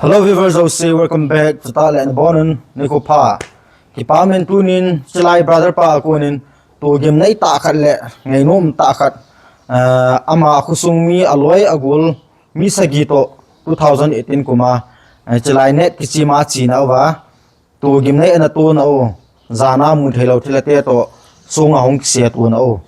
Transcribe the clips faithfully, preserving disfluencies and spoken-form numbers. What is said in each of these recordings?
Hello viewers, I'll say welcome back to Talent Bonun Nikopha. Kipa min tunin, Chilai brother pa kunin, tu gim nei ta khat le, ngainom ta khat, uh, ama khusung mi aloi agul, mi sagi to two thousand eighteen kuma, uh, Chilai net kichima china uva, tu gim nei ana tu na u, zana mu thei lo thila te to, sunga hung kisia tu na u.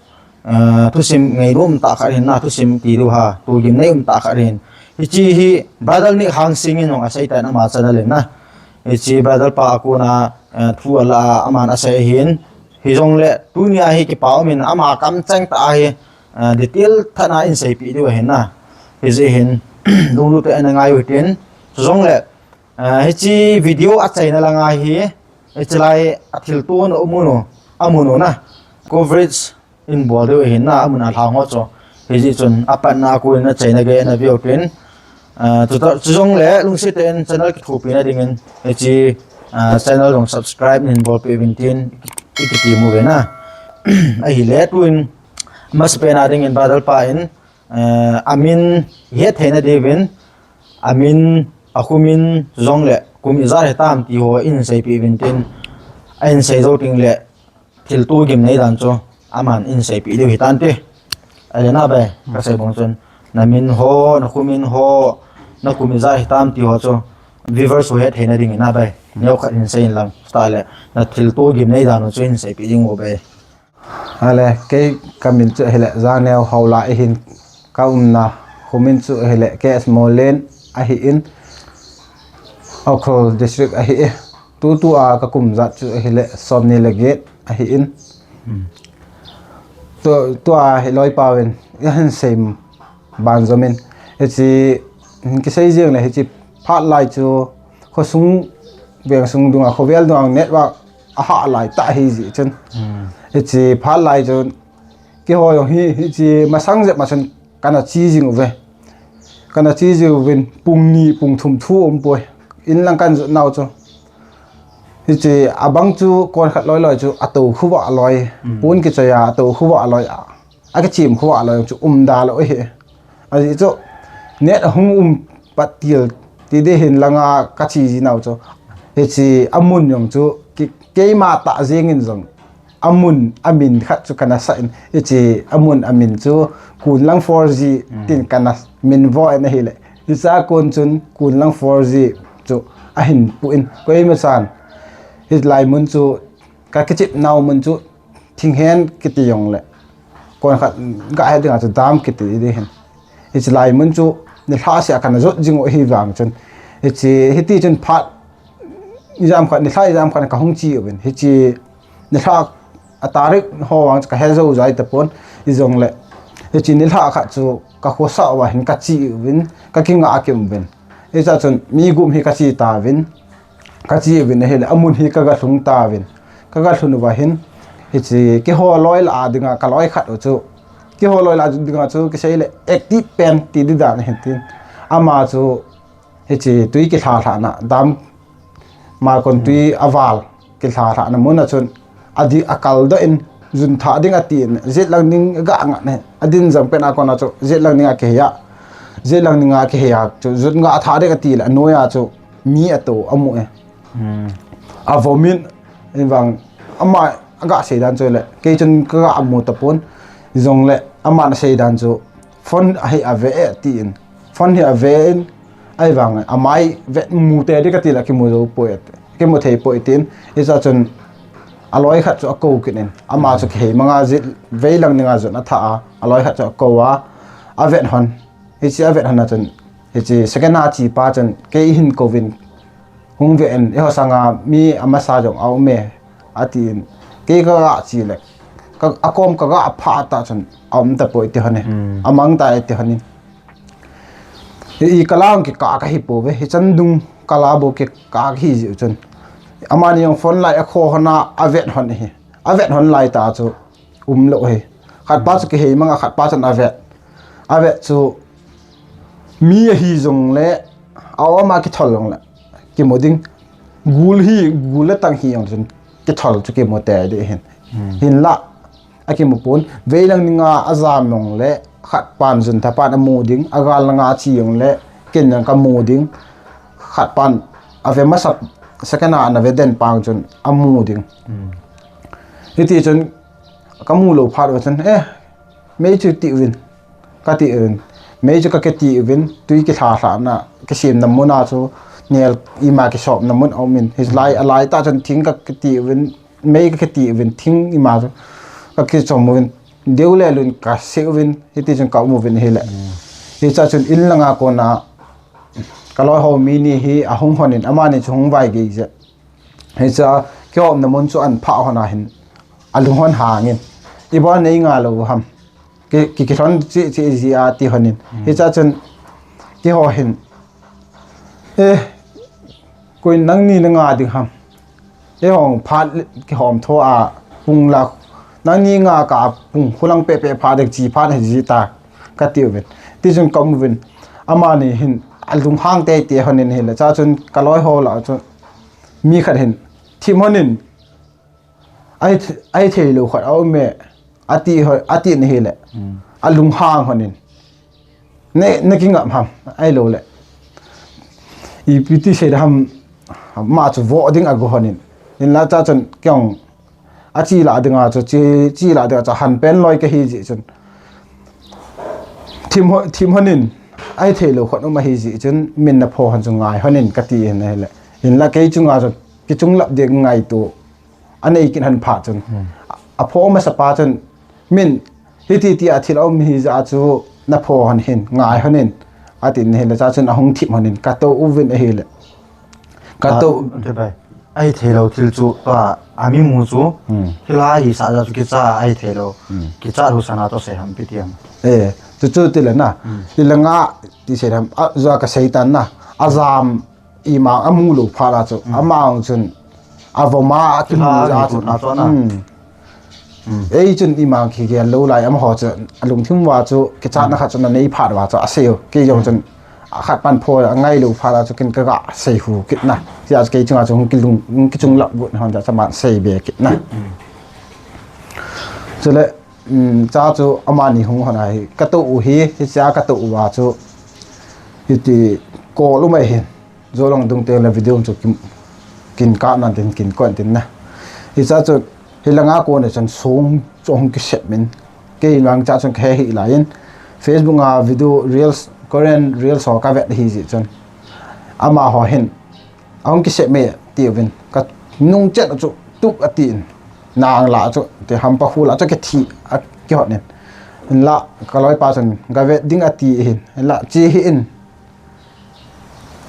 Uh, thusim ngainom ta khat hin na, thusim ti du ha, tu gim nei um ta khat hin. Hichi hi, brother ni hang singin hong asei ta na ma chana le na. Hichi brother pa akuna, uh, thu ala aman asei hin. Hi jong le, tunia hi kipa umin ama kam chang ta hi, uh, detail thana in sei pi diu hin na. Hichi hin, lulu te ana ngai u tin. Jong le, uh, hichi video achaina langa hi, hichi lai athil tu na umunu, amunu na. Coverage in bol diu hin na, amuna lhang ho cho. Hichi chun, apatna kunin achaina ge na view tin. Uh, chuta, chujong le, lungsi te in channel kithupi na dingin, hichi, uh, channel dong subscribe nin bol pi vin tin, ikiti mu ve na. Ahi le tuin, mas pe na dingin brother pa in, uh, amin het thei na diuvin, amin akhumin jong le, kum ijat hitam ti ho in sei pi vin tin, a in sei zo ting le, thil tu gim nei dan chu, aman in sei pi diu hitan ti. Ale na bai, ka sei bong chun, na min ho, na khumin ho, na kum ijat hitam ti ho chu, viewers ho het thei na dingin na bai. Neo khat in sei in lang, ta le, na thil tu gim nei dan chu in sei pi ding u bai. Ale, kei ka min chu ahile, Janeo Haola ahin ka umna, khumin chu ahile, K S Molen ahi in, Ukhrul District ahi e. Tutua ka kum jat chu ahile, somni le get ahi in. Hmm. Tu, tua hi loipa vin, ahin sei ban jomin. Hichi, kisei jeng le hichi phat lai chu, khosung, veng sung dunga, khovel dunga, network, aha lai ta hi ji chun. Hmm. Hichi phat lai chun, keiho jong hi, hichi masang jep ma chun kana chi jing uve. Kana chi jing uvin pung ni, pung thum thu um poi. In lang kan jot nau chu. Hichi abang chu kon khat loi loi chu ato khuva loi. Hmm. Pun kichoi a ato khuva loi a. Akichim khuva loi chu um da lou hi. Aji chu, net ahung um pat til ti de hin langa ka chi ji nau chu. Hichi amun jong chu ki, keima ta jeng in jong. Amun, amin khat chu kana sa in. Hichi amun amin chu Kunlang four G, mm, tin kana min vo in ahile. Hicha kon chun Kunlang four G chu ahin pu in. Koima chan. Hilai mun chu ka kichip nau mun chu Thinghen kiti jong le. Kon khat ga he dinga chu dam kiti di hin. Hichi lai mun chu nilhah sia kana jot jing u hi vang chun. Hichi, hiti chun phat ijat khat, nilhah ijat khat ka hung chi uvin. Hichi nilhah a tarik ho vang chu ka he jou jai tapon ijong le. Hichi nilhah khat chu ka khosa uva hin ka chi uvin, ka kinga kim uvin. Hicha chun mi gup hi ka chi tauvin. Ka chi uvin ahile, amun hi ka ga lhung tauvin. Ka ga lhun uva hin, hichi, keiho loi lah a dinga, ka loi khat u chu. Keiho loi lah a dinga chu, kisei le, active pen ti di dan hin tin. Ama chu, hichi, tui kilha lhah na, dam, ma kon tui aval, kilha lhah na mun a chun, adi akal doh in, jun tha ding ati in, jet lang ding ga ngat ne, adin jang pen a kon a chu, jet lang ding a kihei a, jet lang ding a kihei a chu, jun ga tha ding ati le, anoi a chu, mi ato amu e. Hmm. A vomit, in vang, ama aga sei dan chu le, kei chun ka ga mu tapon, jong le, ama na sei dan chu, phone ahi ave e, ti in, phone hi ave in, ahi vang, amai vet mu te di ka ti le, kimu jou poi, kimu thei poi tin, hicha chun, aloi khat chu ako kit in, ama chu kihei manga jet, vei lang ding a jun atha a, aloi khat chu ako a, avet hon, Hichi avet hon a chun, hichi second a chi pa chun, kei hin kovin, hung ve in, eiho sanga mi amasa jong a um e, ati in, kei ka ga chi le, ka, akom ka ga pha ta chun, a um tapoi ti hon e, hmm, amang ta e ti hon in. Hi, i kala hung kika ka hi pouve, hichan dung kala bou kika ka hi jiu chun. Amani jong phone lai akho hon a, avet hon hi, avet hon lai ta chu, um lou hi. Khat pa chu kihei manga, khat pa chun avet. Avet chu mi ahi jong le, a um a kithol jong le, kimu ding. Gul hi, gul le tang hi jong chun kithol chu kimu te di hin. Hmm. Hinla, akimu pon. Vei lang ding a ajam jong le, khat pan jun tha pan amu ding. Agal lang a chi jong le, ken jong ka mu ding. khat pan ave masat, second a ana ve den pang chun amu ding. Hiti chun kamu lou phat uva chun, eh, mei chu ti uvin, kati uvin. Mei chu kakiti uvin, tui kilha lha na, kisemna mun a chu nel ima kisopna mun aum in. Hilai, alai tah chun thing kakiti uvin, mei kakiti uvin, thing ima chu kakichom uvin. Deu le lun kasei uvin, hiti chun kaum uvin ahile. Hichea chun in langa kona kaloi ho mi ni hi ahung hon in, amani chu hung vaigei jeh. Hichea kihomna mun chu ahin phah hon a hin, alung hon hang in, ibol nei nga lou ham. Ki, ki, kilhon cheh cheh ji ati hon in. Hichea chun keiho hin, eh, koi nangni nanga ding ham. Eiho phat kihom tho a pung la, nangni nga ka pung khulang pehpeh phat ding chi phat hi ji ta, kati uvin. Ti chun kaum uvin. Amani hin alung hang teitei hon in ahile. Chea chun kaloi ho lah chun mi khat hin thim hon in, ahi, ahi theilou khat aume, ati ho, ati in ahile. Alung hang hon in, ne, nakingap ham, ahilou le, ipi ti sei ham, ama chu vo ding ago hon in. Hinla chea chun kei jong ache lah dinga chu, che, che lah dinga chu hanpen loi kahi jeh chun, thim ho, thim hon in, ahi theilou khat um ahi jeh chun, min napho hon chu ngai hon in kati in ahile. Hinla kei chunga chu kichunglap ding ngaito anei kit hon phat chun, apho masapa chun, min hiti tia thil aum hi jeh a chu napho hon hin ngai hon in, ati in ahile. Chea chun ahung thim hon in katou uvin ahile. Katou. Ahi theilou thil chu, tua ami mu chu, hilai hisah jeh chu kicha ahi theilou. Kicha husa na toh sei ham ipi ti ham. Eh, chu chu tile na. Hilanga ti sei ham, ajou a kasei tan na. Ajam ima amu lou phat a chu, ama chun avom a akimu jeh a chu. Ei chun ima kigel lou lai, amaho chu alungthim uva chu kichatna khat chun anei phat uva chu asei u. Kei jong chun akhat pan pho angai lou phat a chu ken kaga sei hu kit na. Hichea chu kei chunga chu hung kilung, hung kichunglap got hon jeh a chu aman sei be kit na. Chule, chea chu amani hung hon a hi katou u hi, hichea katou uva chu hiti kol um ahin. Jolong dung teng le video chu kin, kin kap nan tin, kin kon tin na. Hichea chu hilanga kona chun song chu hung kisep in. Kei vang chea chun kahe hih lai in. Facebook a video reels, Korean reels ho kavet ahi jeh chun, amaho hin ahung kisep me ti uvin. Kanung chet a chu tup ati in. Nang lah chu, ti hampa khu lah chu kithi akihot in. Hinla kaloipa chun gave ding ati ahin. Hinla che hih in.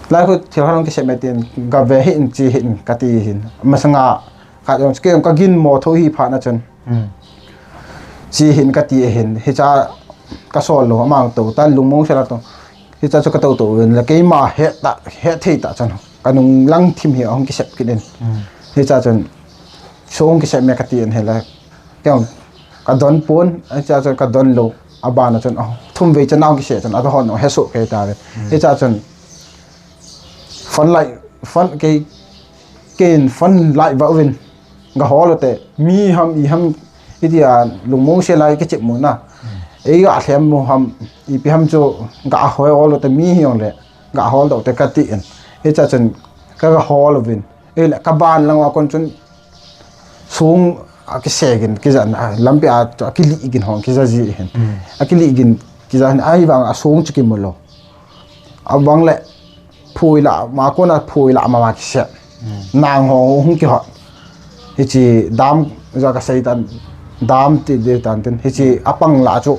Lai khu thil khat hung kisep me tin, gave hih in, che hih in kati ahin. Masanga khat jong chu kei jong kaginmo tho hi phat na chun, che hih in kati ahin. Hichea kasol lou, ama tou tan lungmong sel a tou. Hichea chu katou tou uvin le keima het ta, het thei ta chun kanung lang thim hi ahung kisep kit in. Hichea chun song kisep me kati in ahile, kei jong kadon pon, hichea chun kadon lou. Aban a chun, thum vei chana hung kisep chun, ahon hesoh kei tave. Hichea chun phone light, phone kei, kei in phone light va uvin, gahol u te, mi ham, i ham, itia lungmong sel a kichep mu na. Ei galhem mu ham, ipi ham chu gahol u te, mi hijongle gahol doh te kati in. Hichea chun kagahol uvin. Ahile kaban lang uva kon chun song akisegin, kija, lampi a akilih gin hon kija ji hin. Akilih gin kija hin, ahivang a song chu kimu lou. Abang le phui lah, ma kona phui lah mama kisep. Nang ho hung kihot. Hiche dam, jeh a kasei tan, dam ti ding tan tin. Hiche apang lah chu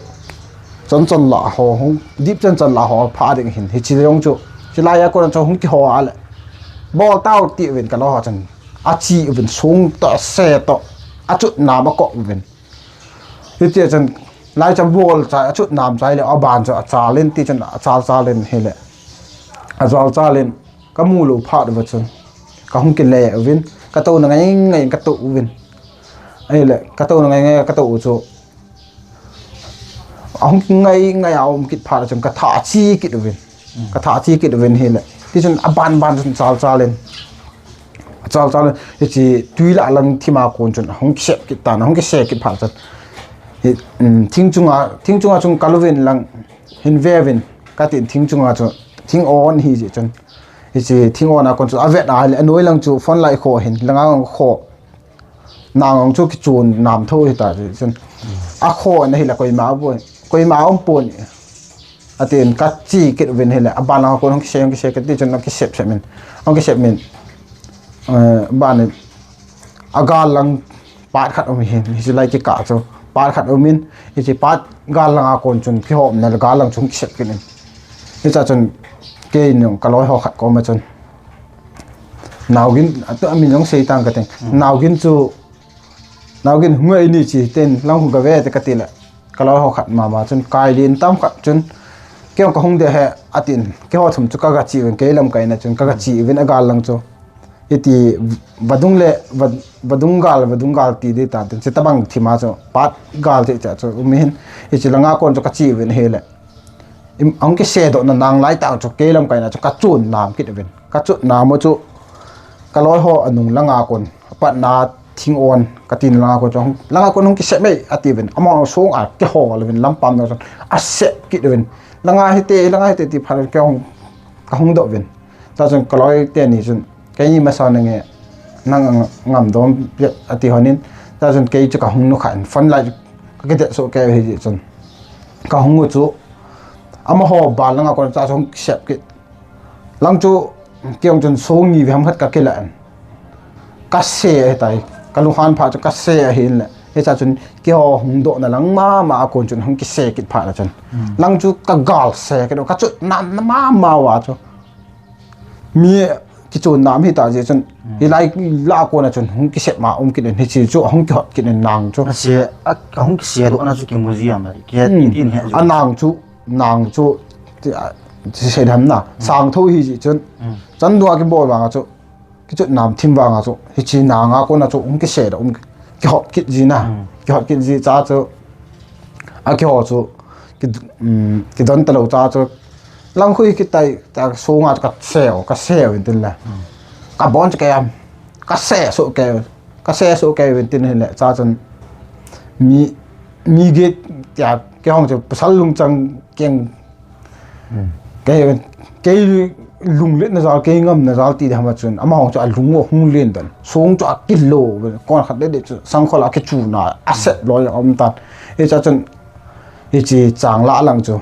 chonchon lah ho hung, dip chonchon lah ho pha ding hin. Hiche jong chu, hilai a kona chu hung kiho a le, bol tao ti uvin kaloi ho chun, ache uvin song toh se toh, achut nam akoh uvin. Hitia chun, lai chu bol chai, achut nam chai le, aban chu achal in, ti chun achal chal in ahile, achal chal in, kamu lou phat uva chun, kahung kile uvin, katouna ngai ngai in katou uvin. Ahile, katouna ngai ngai katou u chu, ahung kingai ngai a um kit phat chun katha che kit uvin. Katha che kit uvin ahile, ti chun aban ban chun chal chal in, chal chal in, hiche tui lah lang thim a kon chun ahung kisep kit tan, ahung kise kit phat chun, thing chunga, thing chunga chun kal uvin lang, hin ve uvin, katin thing chunga chu, thing on ahi jeh chun, Hiche thing on a kon chu avet a le anoi lang chu phone light kho hin langa kho. Nang ong chu kichun nam tho hita chu chun. A kho na hi la koima bu. Koima um pon. Atin ka chi kit uvin hi le. Aban lang kon hung kise hung kise kit ti chun hung kisep sep min. Hung kisep min. Eh, ban ni. Agal lang pat khat um hin. Hiche lai kikah chu. Pat khat um in. Hiche pat gal lang a kon chun kihom na gal lang chung kisep kit in. Hicha chun kei nung ka loi ho khat koma chun. Naugin, atu amin jong sei tang ka teng. Naugin chu, Naugin hung ei ni chi, ten lang hung ka ve te ka ti le. Ka loi ho khat mama chun, kai lin tam khat chun, kei ka hung de he, atin, kei ho thum chu ka ga chi uvin, kei lamkai na chun, ka ga chi uvin agal lang chu. Iti, vadung le, va-, vadung gal, vadung gal ti di ta, tin, chi tabang thima chu, pat gal ti cha chu, um hin, hichi langa kon chu ka chi uvin he le. Im, ahung kise doh na nang lai tah chu kei lamkai na chu ka chun nam kit uvin. Ka chun nam u chu ka loi ho anung langa kon, apat na thing on, ka tin langa kon chu, langa kon hung kise mei, ati uvin. Ama sung a kihol uvin, lampam na chun, asep kit uvin. Langa hite, langa hite ti phat kei hung, ka hung doh uvin. Ta chun ka loi teni chun, Keini masa nange, nang ang-, ngam dom, ati honin, ta chun kei chu ka hung nu khan, phone light ka kidet so kei hi chun. Ka hung u chu, amaho ba langa kon cha chun sep kit. Lang chu, kei hung chun sung ni ve ham khat ka kila an. Ka se ahi tai, ka lunghan pha chu ka se ahi le. Hicha chun, kei ho hung doh na lang mama a kon chun hung kise kit phat na chun. Lang chu ka gal se kit, ka chu nam na mama wa chu. Mi kichun nam hita jeh chun, hilai la kona chun hung kisep ma um kit in, hichi chu hung kihot kit in nang chu. Ase, a, a hung kise doh na chu kimu ji am, ki, Hmm. ki tin he chu. A nang chu, nang chu, ti, a, ti sei dam na, sang tho hi jeh chun. Hmm. Chan dua kibol vanga chu, kichun nam thim vanga chu, hichi nanga kona chu hung kise doh, hung kihot kit ji na. Hmm. Kihot kit ji cha chu, a kiho chu, ki, um, kidon talou cha chu, Lang hui kitai, ta sunga ka seo, ka seo in tin le. Ka bon chu kei am, ka se so kei, ka se so kei in tin le, cha chun mi, mi get tia, kei hung chu pasal lungchang keng. Kei, kei lunglet na jal, kei ngam na jal ti hama chun, ama hung chu alung u hung len dan. Sung chu akilo, kon khat le de chu, sangkhol a kichuna, aset loi a um tan. Hicha chun, hichi chang la lang chu.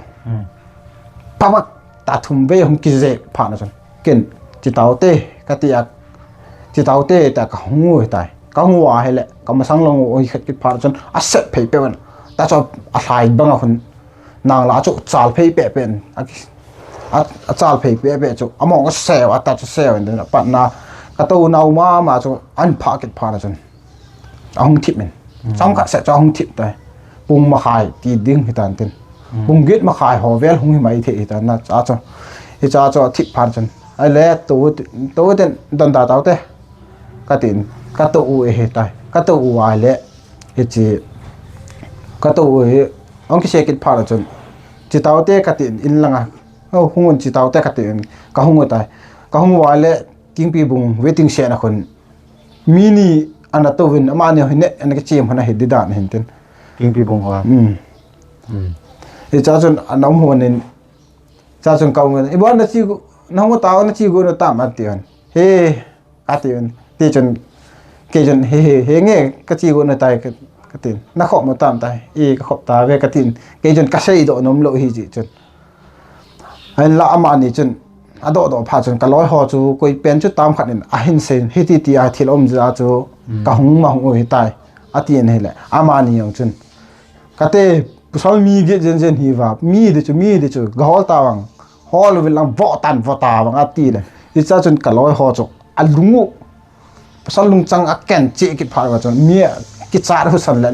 Pabak ta thum vei hung kijek phat na chun. Ken, chi tau te, ka ti a, chi tau te ta ka hung u tai. Ka hung u a hi le, ka masang long u hi khat kit phat na chun, a sep phei pe ven. Ta chu a hlai bang a hun, nang la chu chal phei pe pen. A, a chal phei pe pe chu, a mong a seo, a ta chu seo in, pat na, ka to nau ma ma chu, an pha kit phat na chun. Ahung thip in. Chomkhat seh chu ahung thip tai. Pung makhai ti ding hitan tin. Pung get makhai ho vel hung hi mai thei hitan na cha chu. Hicha chu athip phat chun. Ahile tu, tu tin don da tau te. Ka tin, ka to u e hitai. Ka to u ahile. Hichi. Ka to u hi. Ahung kise kit phat chun. Chi tau te ka tin in langa. Hung un chi tau te ka tin. Ka hung u tai. Ka hung u ahile. Kingpi bung waiting shed a khun. Mi ni ana tou vin, amani hi ne, ana kichem hon ahi di dan hin tin. Kingpi bung ho. Hmm. Hicha chun ana um hon in, cha chun ka um in, "Ibo na chi gu, na hung tau na chi gu na tam," ati hon. "He," ati hon. Ti chun, kei chun, "He, he, he nge, ka chi gu na tai," ka, ka tin. "Na khop mo tam tai, e ka khop ta ve," ka tin. Kei chun ka sei doh nom lou hi chi chun. Ahinla amani chun, adoh doh phat chun, ka loi ho chu, koi pen chu tam khat in, ahin sei, hiti ti a thil um ja chu, ka hung ma hung u hitai, ati in ahile, amani jong chun. Kate, pasal mi get jen jen hi va, mi di chu, mi di chu, ga hol ta vang, hol uvin lang, vo tan, vo ta vang, ati le. Hicha chun ka loi ho chu, alung u, Pasal lungchang a ken cheh kit phat uva chun, mi a kichat husan le,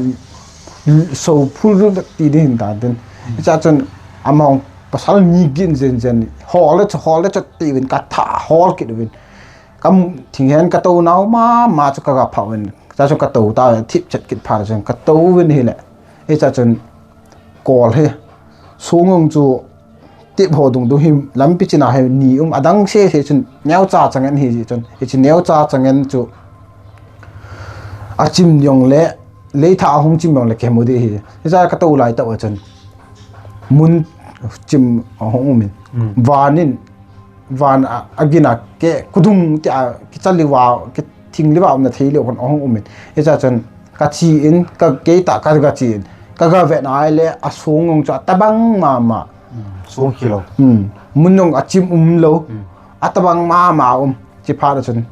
so phul ru ti ding hin ta tin. Hicha chun, among pasal mi gin jen jen, hol le chu, hol le chu ti uvin ka tha hol kit uvin. Ka thing hen ka to nau ma, ma chu ka ga pha uvin. Cha chu ka to ta, thip chet kit phat chun, ka to uvin hile. Hicha chun, Kol hi, sung ung chu tip ho dung dung hi lampi china hi ni um adang se se chun neocha changen hi ji chun. Hichi neocha changen chu achim jong le, leitha ahung chim jong le kemu di hi. Hicha ka to lai tah uva chun. Mun chim ahung um in. Vanin van a, agin a ke kudung tia kichal liu va, kithing liu va umna thei leu khun ahung um in. Hicha chun kache in, ka keita ka, kache in. Kaga vet nai le asong jong chu atabang mama. Song kilou. Hmm. Mun jong achim umlou. Atabang mama um. Chuphat a chun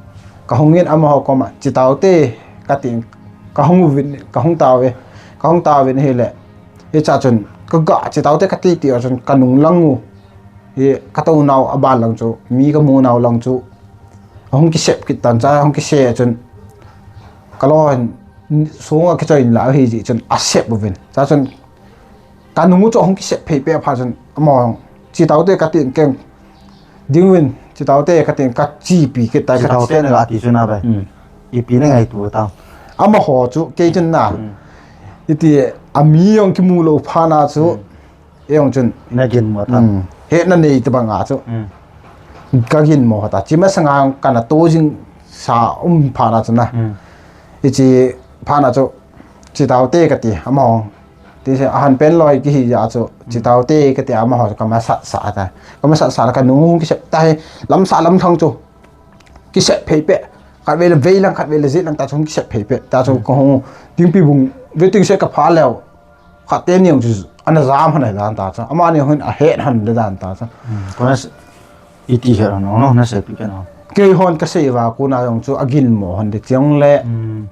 kahung in amaho koma, "Chitaute," katin, kahung uvin, kahung tauve. Kahung tauvin ahile, hicha chun kaga, "Chitaute," kati tia chun kanung lang u. Hi katou nau aban lang chu, mi kamu nau lang chu ahung kisep kit tan, cha ahung kise chun kaloi hin song a kichoi in la hi ji chun asep uvin. Cha chun kanung u chu ahung kisep phei peh phat chun amaho, "Chitaute," katin keng ding uvin, "Chitaute," katin kachepi kit tai, "Chitaute," na kati chu na bai. Hmm. Ipi na ngaito tam? Amaho chu kei chun na. Hmm. Iti ami jong kimu lou phat na chu. Hmm. Ei jong chun. Na ginmo ta. Hmm. Hetna nei tabang a chu. Hmm. Kaginmo ta. Chi masanga kana to jing sa um phat na chu na. Hmm. Hichi phat na chu, "Chitaute," kati, amaho. Ti se ahan pen loi kihi ja chu, "Chitaute," kati, amaho chu kamasat sa ta. Kamasat sa la kanung kisep ta hi, lamsah lamlhang chu kisep phei peh. Khatvei le vei lang, khatvei le jet lang ta chu kisep phei peh. Ta chu kahung, Dingpi bung waiting shed kapha leu. Khat teni jong chu ana jam hon ahi dan ta chu. Amani hon ahet hon le dan ta chu. Hmm, kona s-, iti he hon, no, na sepi kei no. Keihon kasei uva kona jong chu aginmo hon de cheng le. Hmm.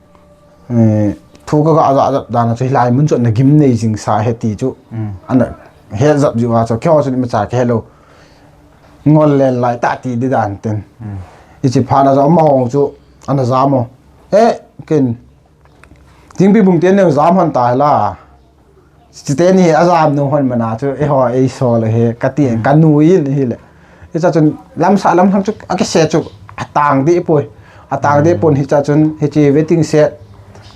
Eh, thu kaga ja ja dan chu hilai mun chu ana gimnei jing sa ahi ti chu. Hmm. Ana he jap jiu a chu, keiho chu imacha kahe lou. Ngol len lai ta ti di dan ten. Hmm. Hichi phat na chu amaho chu ana jam u. Eh, ken Dingpi bung teni jam hon ta hi la. Chiteni hi ajam nu hon mana chu, eiho, eisol hi, kati, hmm, kanu in ahile. Hicha chun lamsah lamlhang chu akise chu atang deh poi. Atang deh pon, hicha chun hichi waiting shed,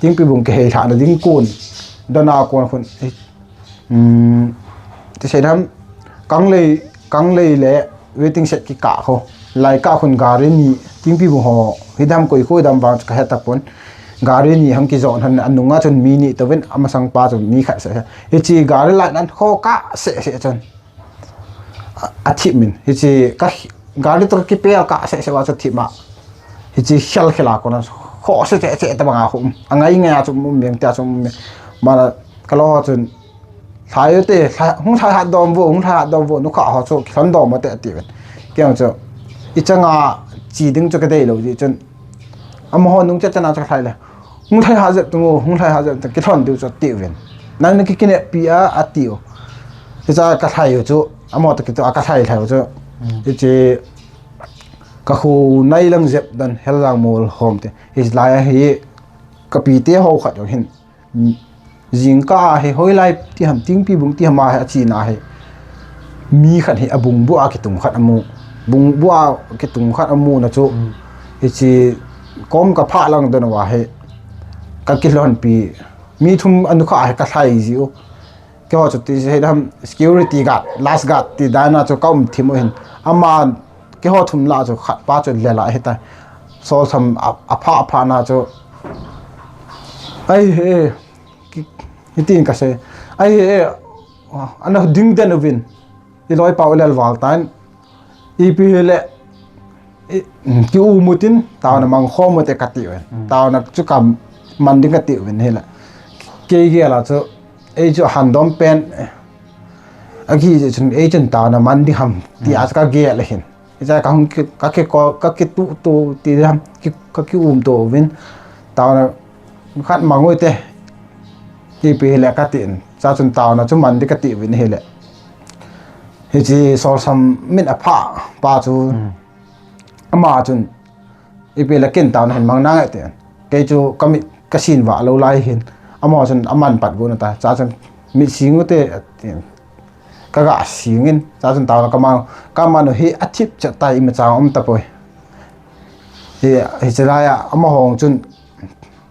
Dingpi bung kihei lhahna ding kon, dona kon khun, hi, um, ti sei dam, Kanglei, Kanglei le waiting shed kikah kho. Lai kah khun gari ni, Dingpi bung ho, hidam koi kho dam vang chu kahe tapon. Gari ni hung kijon hon, anunga chun mi ni touvin, amasang pa chun mi khat seh. Hichi gari lai nan kho kah seh seh chun. A, athip min. Hichi ka, gari toh kipel kah seh seh uva chu thip ma. Hichi khel khel a kona kho seh seh seh tabang a khu. Angai ngai a chu um, um, tia chu um. Mana kaloi chun Lhai u te, lhai, hung lhai hat dom vo, hung lhai hat dom vo, nukha ho chu kilhon dom u te ati uvin. Kei jong chu, ichang a che ding chu kadei lou jeh chun. Amaho nung chet chan a chu kalhai le. Hung lhai hat jep tung u, hung lhai hat jep tung, kilhon diu chu ati uvin. Nang na kikineppi a, ati u. Hicha kalhai u chu, amaho toh kitu a kalhai lhai u chu. Hmm. Hichi, kakhu nai lang jep dan, hel lang mol hom te. Hilai a hi, kapi te ho khat jong hin. Jingkah a hi hoilai ti ham, Dingpi bung ti ham a hi achena hi. Mi khat hi abung bu a kitung khat amu. Bung bu a kitung khat amu na chu. Hmm. Hichi kom kaphah lang don uva hi. Kakilhonpi. Mi thum anukha hi kalhai ji u. Keiho chu ti sei dam security guard, last guard ti dan a chu kaum thim u hin. Ama Keiho thum lah chu khat pa chu lela ahitai. Solsam a, aphah, aphah na chu. Ai he, ki, hitin kasei. Ai he, ana ding den uvin. Iloi pau lel val tan. Ipi hile, i, ki um u tin, taona mang khom u te kati uvin. Hmm. Taona chu kaman ding kati uvin hile. Kei gel a chu, ei chu handom pen. Aki chu chun, ei chun taona man ding ham, ti a chu kagel ahin. Hicha kahung ki, kaki ko, kakituh tuh ti ham, ki, kakium tuh uvin. Taona khat mang u te. Ipi hile katin. Cha chun taona chu man ding kati uvin hile. Hichi Solsam min aphah pa chu. Hmm. Ama chun. Ipi le ken taona hin mang nange tin. Kei chu kamit kasin vah lou lai hin. Amaho chun aman pat gon u ta. Cha chun mit sing u te tin. Kaga sing in. Cha chun taona kaman, kaman u hi athip chet tai, imacha um tapoi. Hi, hichi lai a, amaho chun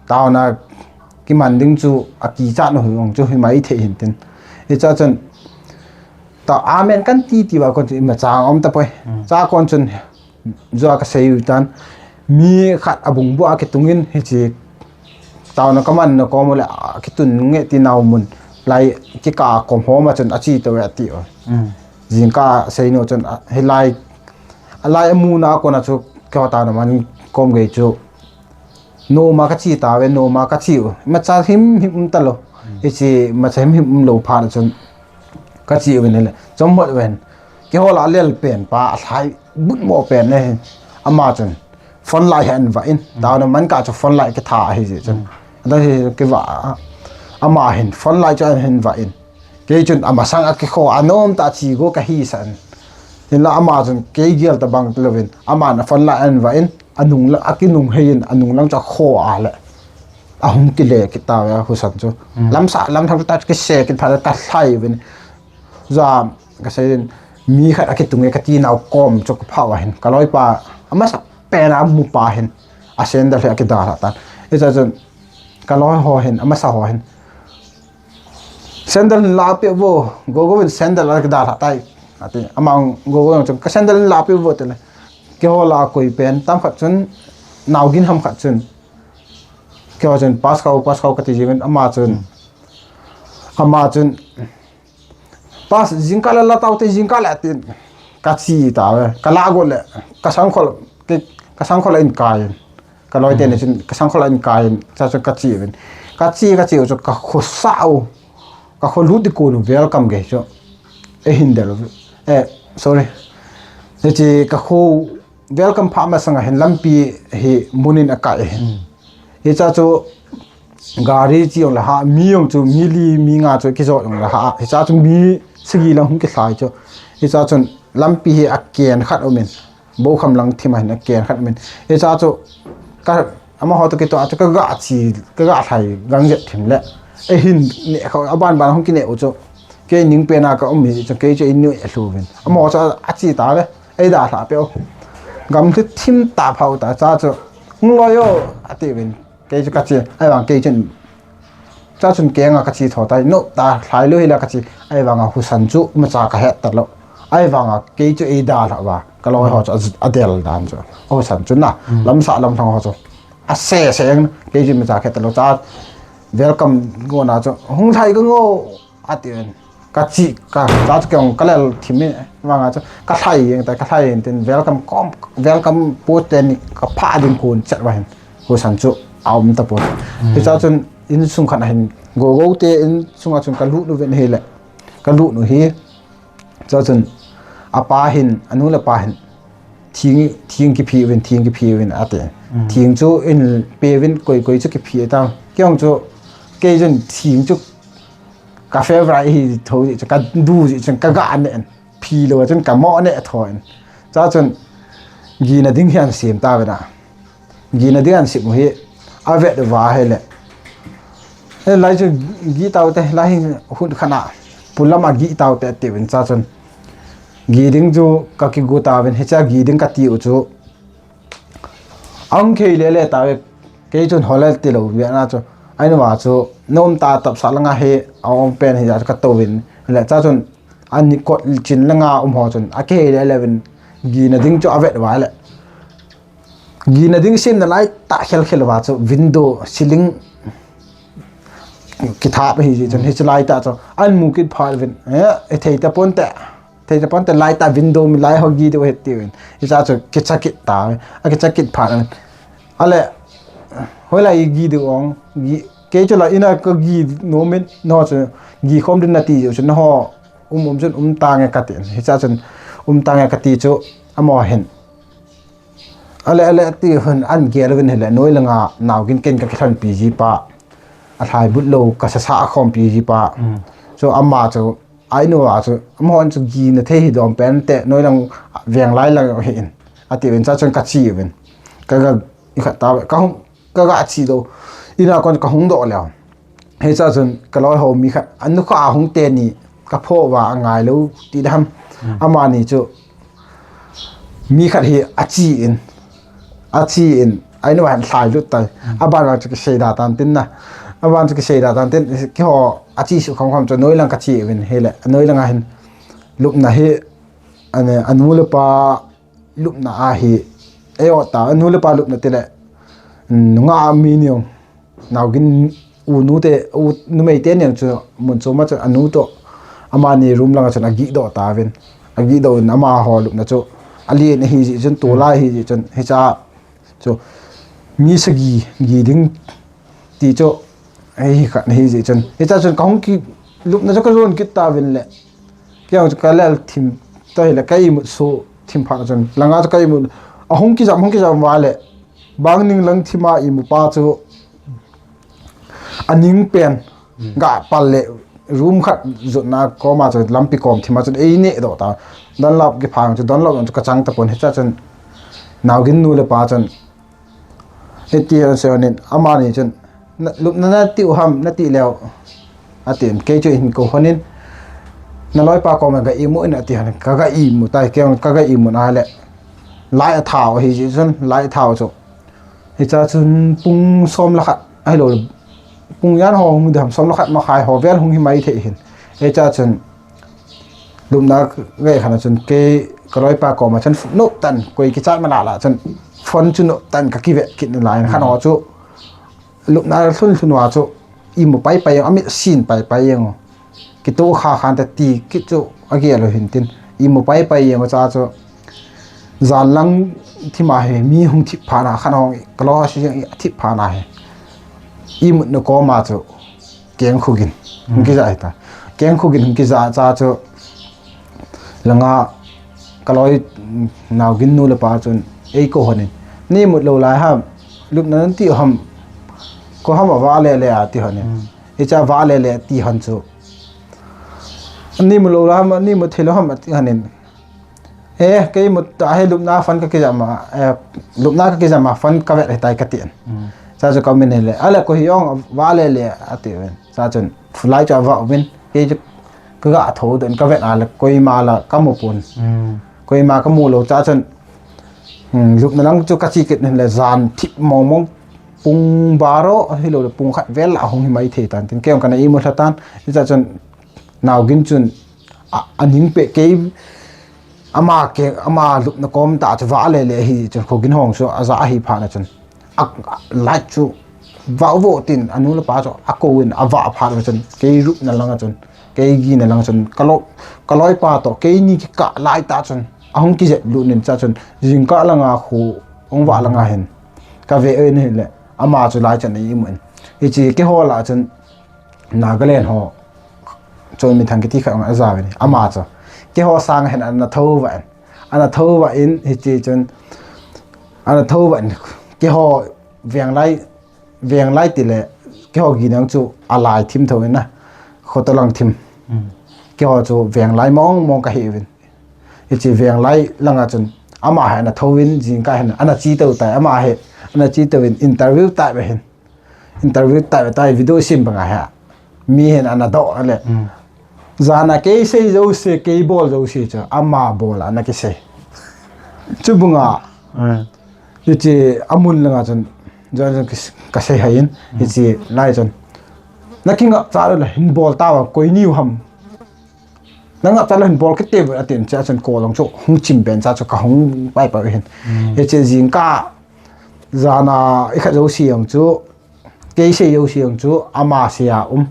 taona kiman ding chu akichat u hung chu hi mai thei hin tin. Hicha chun ta amen kan ti ti uva kon chu imacha um tapoi. Hmm. Cha kon chun Jua kasei u tan, mi khat abung bu a kitung in hichi taona kaman na kom u le, a, kitun nge ti nau mun. Lai kikah a kom hom a chun ache tou e ati u. Mm. Jingkah a sei nu chun, a, hilai alai amuna a kona chu keiho taona man kom gei chu noma kache tauve, noma kache u. Imacha himhim um talou. Hiche imacha himhim umlou phat a chun kache uvin ahile chomhot uvin. Keiho lah a lel pen pa alhai butmo pen ahi. Ama chun phone light hi ahin vah in. Taona man kah chu phone light kitha ahi jeh chun. Adang hi kivah a. Ama hin phone light chu ahin vah in. Kei chun amasang a kikho a nomtah a che go kahisah in. Hinla ama chun kei gel tobang louvin. Aman phone light ahin vah in. Anung lang, akinung heiyin, anung lang chu akho a le. Ahung kile kit tauve husan chu. Lamsah, lamthang chu ta chu kise kit phat le kalhai uvin. Ja, kasei in, mi khat akitung e kati nau kom chu kaphah uva hin. Kaloipa, amasa pen a amu pa hin. A sandal hi akidalhah tan. Hichea chun, kaloi ho hin, amasa ho hin. Sandal hin lahpeh vo, Gogo in sandal akidalhah tai. Ati, ama Gogo in chun, ka sandal hin lahpeh vo tile. Keiho lah a koi pen, tam khat chun, naogin ham khat chun. Keiho chun, Paskau, Paskau kati jingin, ama chun. Ama chun, Pas, jingkah le la taute jingkah le tin. Kache tauve, kalah got le, kasangkhol, ke, kasangkhol ahin kai in. Kaloi teni chun, kasangkhol ahin kai in, cha chu kache uvin. Kache, kache u chu kakhosah u. Kakholut ding kon u welcome gei chu. Eihin del u. Eh, sorry. Hiche kakho welcome phat masanga hin lampi hi mun in akai ahin. Hichea chu gari che jong le ha, mi jong chu, mi li, mi nga chu kijot jong le ha. Hichea chu mi sagi lang hung kilhai chu. Hichea chun lampi hi aken khat umin. Bokham lang thim a hin aken khat umin. Hichea chu ka, amaho toh kitoh a chu kaga che, kaga lhai gang jet thim le. Eihin neh kha, aban ban hung kineh u chu. Kei ning pen a kaum hi chu, kei chu einu lhu uvin. Amaho chu ache tauve. Eidalhah peh u. Gamlhi thim tah phau ta cha chu. Hung loi o, ati uvin. Kei chu kache, ahivang kei chun. Cha chun kenga kache tho tai. No, ta lhai lou hila kache. Ahivanga husan chu, imacha kahet talou. Ahivanga kei chu eidalhah uva. Kaloi ho chu, a, adel dan chu. Husan chu na. Lamsah lamthang ho chu. Ase se, kei chu imacha kahet talou. Cha welcome gona chu. Hung lhai kang o. Ati in, kache, ka, cha chu kei jong kalel thim in, vanga chu, kalhai jeng tai, kalhai jeng tin, welcome kom, welcome post teni, kaphah ding kon chet uva hin, husan chu, aum tapon. Hichea chun, insung khat a hin, Gogo te insunga chun kalut uvin ahile, kalut u hi, cha chun, apa hin, anu le apa hin, thing, thing kiphi uvin, thing kiphi uvin, ati. Thing chu in pe uvin, koi, koi chu kiphi ta. Kei jong chu, kei chun thing chu, ka favorite hi tho jeh chun, kadu jeh chun, kaga neh in. Phi lou chun, kamo neh tho in. Cha chun, gina ding hi ahin sem tauve na. Gina ding ahin sem u hi, avet uva ahile. Hilai chu, gi taute, lai hi hun khat na. Pulam a gi taute, ati uvin cha chun. Gi ding chu, kakigu tauvin, hichea gi ding kati u chu. Ahung khei lele tauve, kei chun hole tilou via na chu. Ahivanga chu, nomtah tapsa langa hi, aum pen hijeh chun katouvin. Le cha chun, ani kot chin langa um ho chun, akihei lele uvin, gina ding chu avet uva le. Gina ding semna lai tah khel khel uva chu, window, ceiling, kithap hijeh chun, hiche lai tah chu, ahin mu kit phat uvin, eh, ithei taponte. Thei taponte lai tah window mi lai ho gi diu ahi tiuvin. Hichea chu kicha kit ta. Akicha kit phat in. Ale, hoilai gi diu ong. Gi, kei chu la ina kagi nomin, nangho chu gi khom ding nati jeh chun nangho um um chun um tange katin. Hichea chun um tange kati chu amaho hin. Ale, ale, ati hun ahin gel uvin ahile, noi langa naogin ken kakilhonpi ji pa. Alhai but lou, kasasa akhompi ji pa. Chu ama chu, ainu a chu, amahon chu gina thei hi dom pente, noi lang veng lai lang hi in. Ati uvin, cha chun kache uvin. Kaga, ikhat ta, kahung, kaga che lou. Ina kon kahung doh leu. Hichea chun kaloi ho mi khat, anukhah a hung teni, kaphoh uva angailou ti dam. Amani chu mi khat hi ache in, ache in, ainu a hin lhai lut tai. Aban vang chu kisei da tan tin na. Aban chu kisei da tan tin, keiho ache suh kham kham chu noi lang kache uvin hile, noi langa hin lupna hi, ane, anu le pa lupna ahi, eiho ta, anu le pa lupna tile, nungah mi niu, naogin u nu te, u numei teni chu, mun choma chu, anu toh, amani room langa chun agihdoh tauvin, agihdoh in amaho lupna chu, Alen ahi jeh chun, tol a ahi jeh chun, hicha chu mi sagi gi ding ti chu, hei hi khat ahi jeh chun. Hicha chun kahung kilupna chu kajon kit tauvin le. Kei jong chu kalel thim, tahile ka imut so thim phat chun. Langa chu ka imut, ahung kijam, hung kijam uva le. Bangning lang thima imu pa chu aning pen, ga pal le room khat jotna koma chu lampi kom thima chun eineh doh ta. Dunlop kiphang chu, Dunlop jong chu kachang tapon, hicha chun naogin nu le pa chun, iti an se onin, amani chun, lupna nati u ham, nati leu, atin, kei chu hin kou honin, naloipa koma ga imu in ati han, kaga imu tai, kei jong kaga imu na le, light athau ahi jeh chun, light athau chu. Hicha chun pung som le khat, ahilou, pung jan ho hung diham, som le khat makhai ho vel hung hi maithei hin. Hicha chun, lupna gei khat a chun kei kaloipa koma chun noptan, koi kichat ma lah lah chun phone chu noptan kakive kit nalai khat ho chu, lupna lhun lhun uva chu imu pai pai jeng, amit sin pai pai jeng u. Kitoh kha khan te ti kit chu agel u hin tin, imu pai pai jeng u cha chu, jan lang thima hi mi hung thip phat na khat ho, kalo si jeng thip phat na hi, imutna koma chu, Kengkhogin hung kija hita. Kengkhogin hung kija cha chu, langa kaloi, naogin nu le pa chun eikou honin, neimut lou lai ham, lupna nanti u ham, kou ham avale le ati honin. Hicha vale le ti hon chu, neimut lou lai ham, neimut thei lou ham ati honin, E, kei mut a hi lupna phone kakijam a, lupna kakijam a phone kavet hitai katin. Cha chu kamin hile, ale koi hi jong vale le atiuvin. Cha chun lai chu ava uvin, kei chu kaga thou den kavet a le koima la kamu pon. Koima kamu lou cha chun, lupna lang chu kache kit hile jan thip mong mong, pung baro hilou le pung khat vel a hung hi maithei tan tin, kei jong kana imu lha tan. Cha chun naogin chun aning peh kei, ama lupna kom tah chu vale le ahi chun, khogin hong chu aja ahi phat na chun, light chu vah vo tin anu le pa chu akouvin avah phat na chun, kei lupna langa chun, kei gina langa chun, kaloipa toh keini kikah lai tah chun ahung kijep lut in, cha chun jingkah langa khu hung vah langa hin kave in hile, ama chu lai chan a imu in, hiche keiho lah chun Nagaland ho Chonmithang kiti khat ajaovin, ama chu keiho sanga hin ana thouva in, ana thouva in, hiche chun ana thouva in, keiho venglai, venglai tile, keiho gina chu alai thim thou in a, khoto lang thim, keiho chu venglai mong mong kahiuvin, hiche venglai langa chun ama hi ana thouvin, jingkah hin ana che tou tai, ama hi ana che touvin, interview tai ba hin, interview tai tai, video sem banga hi, mi hin ana doh le, jana kei sei jouse, kei bol jouse chu ama bol a ana kisei. Chubanga hiche amun langa chun, jan kasei haiyin, hiche lai chun, nakingapcha le hin bol tauva, koi niu ham, nangapcha le hin bol kit teu atin, cha chun kol jong chu hung chim pen cha chu kahung pai pai hin. Hiche jingkah jana ikhat jouse jong chu, kei sei jouse jong chu ama sei a um,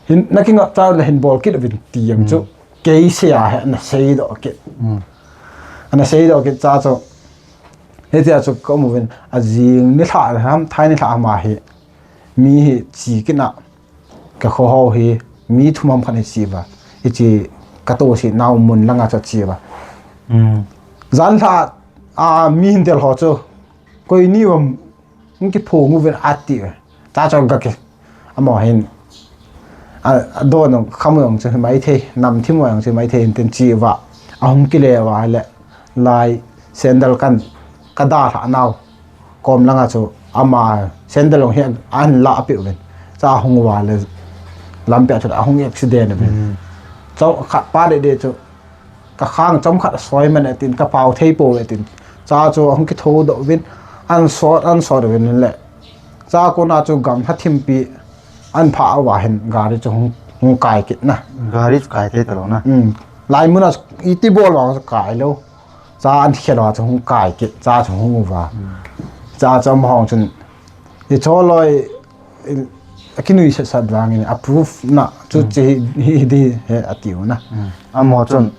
nakingapcha le hin bol kit uvin ti jong chu, kei sei a hi ana seidoh kit, ana seidoh kit cha chu, hitia chu kaum uvin, ajing nilhah ham, thai nilhah ham ahi, mi hi che kit na, kakhoho hi mi thum ham khat hi che uva, hiche katohsetnau mun langa chu che uva, janlhah a mi hin del ho chu, koi niu ham, hung kiphong uvin ati, cha chu gaki, amaho hin, adon kham jong chu hi maithei, nam thim jong chu hi maithei, tin che uva, ahung kile uva le, lai sandal kan kadalhah nau kom langa chu ama sandal jong hi ahin lahpeh uvin, cha ahung uva le, lampia chu ahung accident uvin, chomkhat pa deh deh chu, kakhang chomkhat asoi man e tin, kapao thei pouve tin, cha chu ahung kithoudoh uvin, ahin sot, ahin sot uvin le, cha kona chu gamlha thimpi ahin phah uva hin gari chu hung, hung kai kit na. Gari chu kai thei talou na. Lai muna iti bol uva chu kai lou. Cha ahin khel uva chu hung kai kit, cha chu hung uva, cha chu amaho chun, hicho loi, akinuisat sat vangin, a proof na chu che hi, hi di hi atiu na. Amaho chun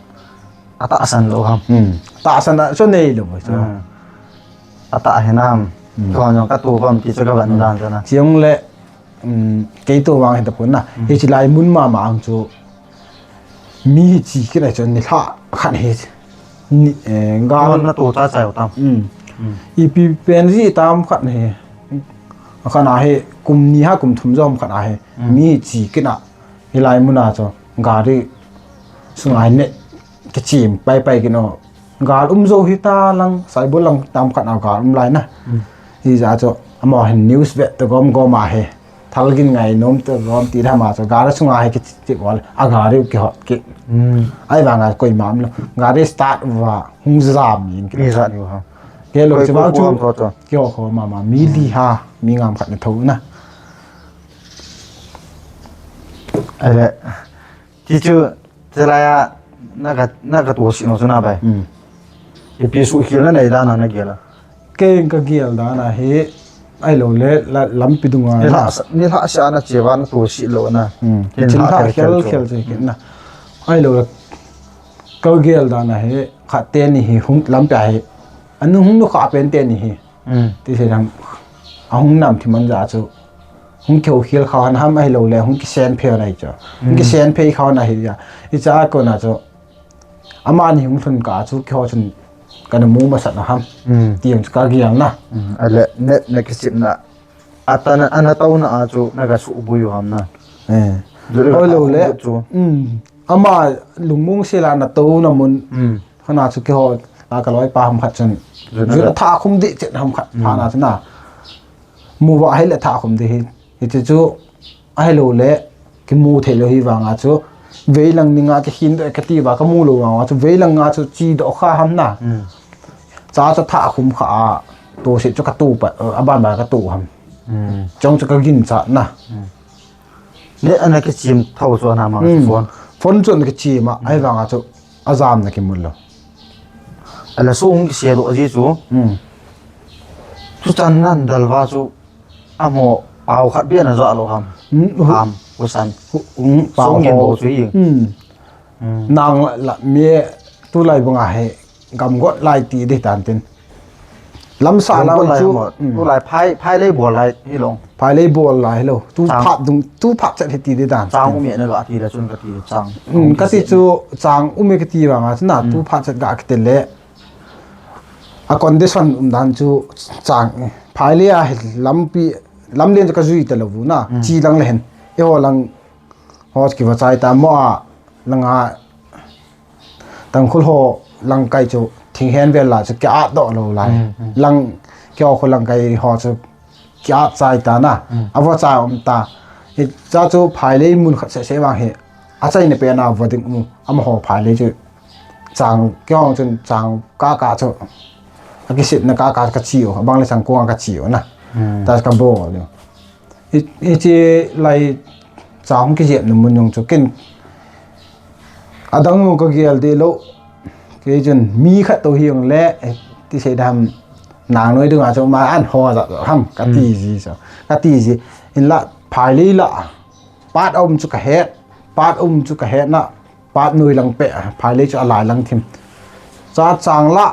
Atahsan lou ham. Hmm. Tahsan a chu nei lou chu. Hmm. Atah hinam. Hmm. Keiho jong katoh vam ti chu kavan dan chu na. Chule, um, kei toh vang hitapon na. Hmm. Hiche lai mun mama ang chu mi hiche kit a chu nilhah khat hi. Ni, eh, gal natoh cha cha u tam. Hmm. Hmm. Ipi pen ji tam khat hi. Khat a hi kum ni ha kum thum jom khat a hi. Hmm. Mi hiche kit a. Hilai muna chu gari sunga hi neh kichem pai pai kit o. Gal um jou hita lang, Saibol lang tam khat a gal um lai na. Hmm. Hijeh a chu amaho hin news vet to gom gom a hi. Thal gin ngai nom to gom ti dam a chu gari sunga hi kichep bol a gari kihot kit. Hmm. Ahivanga koima umlou. Gari start uva hung jam in kit. Mi jat u ha. Kei lou chu vang chu. Keiho kho mama mi li ha, mi ngam khat na tho na. Ahile, ti chu, chulai a, na ka, na katoh sih nom chu na bai. Hmm. Ipi suhkhel na nei dan a na gel a. Kei ka gel dan a hi, ahilou le, la, lampi dunga. Nilhah sa, nilhah sa na che uva natoh sih lou na. Hmm. Nilhah khel khel che kit na. Ahilou le, ka gel dan a hi, khat teni hi, hung lampi a hi. Anu hung nu kha pen teni hi. Hmm. Ti sei dam, ahung nam thi man ja chu. Hung kihou khel kha hon ham ahilou le, hung kisen phei hon ahi chu. Hung kisen phei kha hon ahi ja. Hiche a kona chu. Amani hung lhun kah a chu keiho chun kana mu masat na ham. Hmm. Ti jong chu ka gel na. Hmm. Ahile, neh, na kichep na. Atan a, ana touna a chu, na ka suboi u ham na. Eh. Ahilou le. Chu. Hmm. Ama lungmong sel a na touna mun. Hmm. Hana chu keiho, a ka loipa ham khat chun. Jun a thah khum deh chet ham khat. Hmm. Hana chu na. Mu uva ahile thah khum deh hi. Hiche chu ahilou le kimu thei lou hi vanga chu. Veilang ninga kikhin doh kati uva ka mu lou vanga chu. Veilang a chu che doh kha ham na. Hmm. Cha cha thah khum kha a. Toh sih chu ka toh pa, aban ba ka toh ham. Hmm. Chong chu ka ginchat na. Hmm. Neh ana kichem tho chu ana mang phone. Phone chu ana kichem a, ahivanga chu ajam na kimu lou. Ahile soh hung kise doh ji chu. Hmm. Tuchan nan dalva chu amaho pao khat beh ana ja lou ham. Hmm. Ham, husan. Hu-, hmm, pao ngen ho. Bou chu hi. Hmm. Hmm. Nang la, la, mi tulai banga hi. Gam got lai ti ding tan tin. Lamsah lam chu, hmm. Tulai phai, phai lei bol lai hilou. Phai lei bol lai hilou. Tu phat dung, tu phat chet hi ti ding tan. Chang um e na ga ti le chun ka ti chang. Hmm, ka ti chu chang um e ka ti vanga chu na, tu phat chet ga kiti le. A condition um dan chu chang e. Phai lei a hi lampi, lamlen chu ka jui ta lou u na. Hmm. Chi lang le hen. Eiho lang ho kiva chai ta mo a langa Tangkhul ho langkai chu thinghen vel la chu ki-at doh lou lai. Hmm, hmm. Lang keiho kho langkai ho chu ki-at chai ta na. Hmm. Avo chai um ta. Hiche chu phai lei mun khat seh seh vang hi. Achaina pen a vo ding u. Amaho phai lei chu chang keiho chun chang kaka chu. Akisitna kaka ka che u. Abang le chang kong a ka che u na. Hmm. Ta ka bol u. Hi, hiche lai cha hung kijepna mun jong chu ken adang jong ka gel deh lou. Kei chun mi khat toh hi jong le, eh, ti sei dam nang noi dunga chu ma an ho ja ham ka ti ji chu. Ka ti ji. Hinla phai lei la. Pat um chu ka het. Pat um chu ka het na. Pat noi lang peh, phai lei chu alai lang thim. Cha chang la,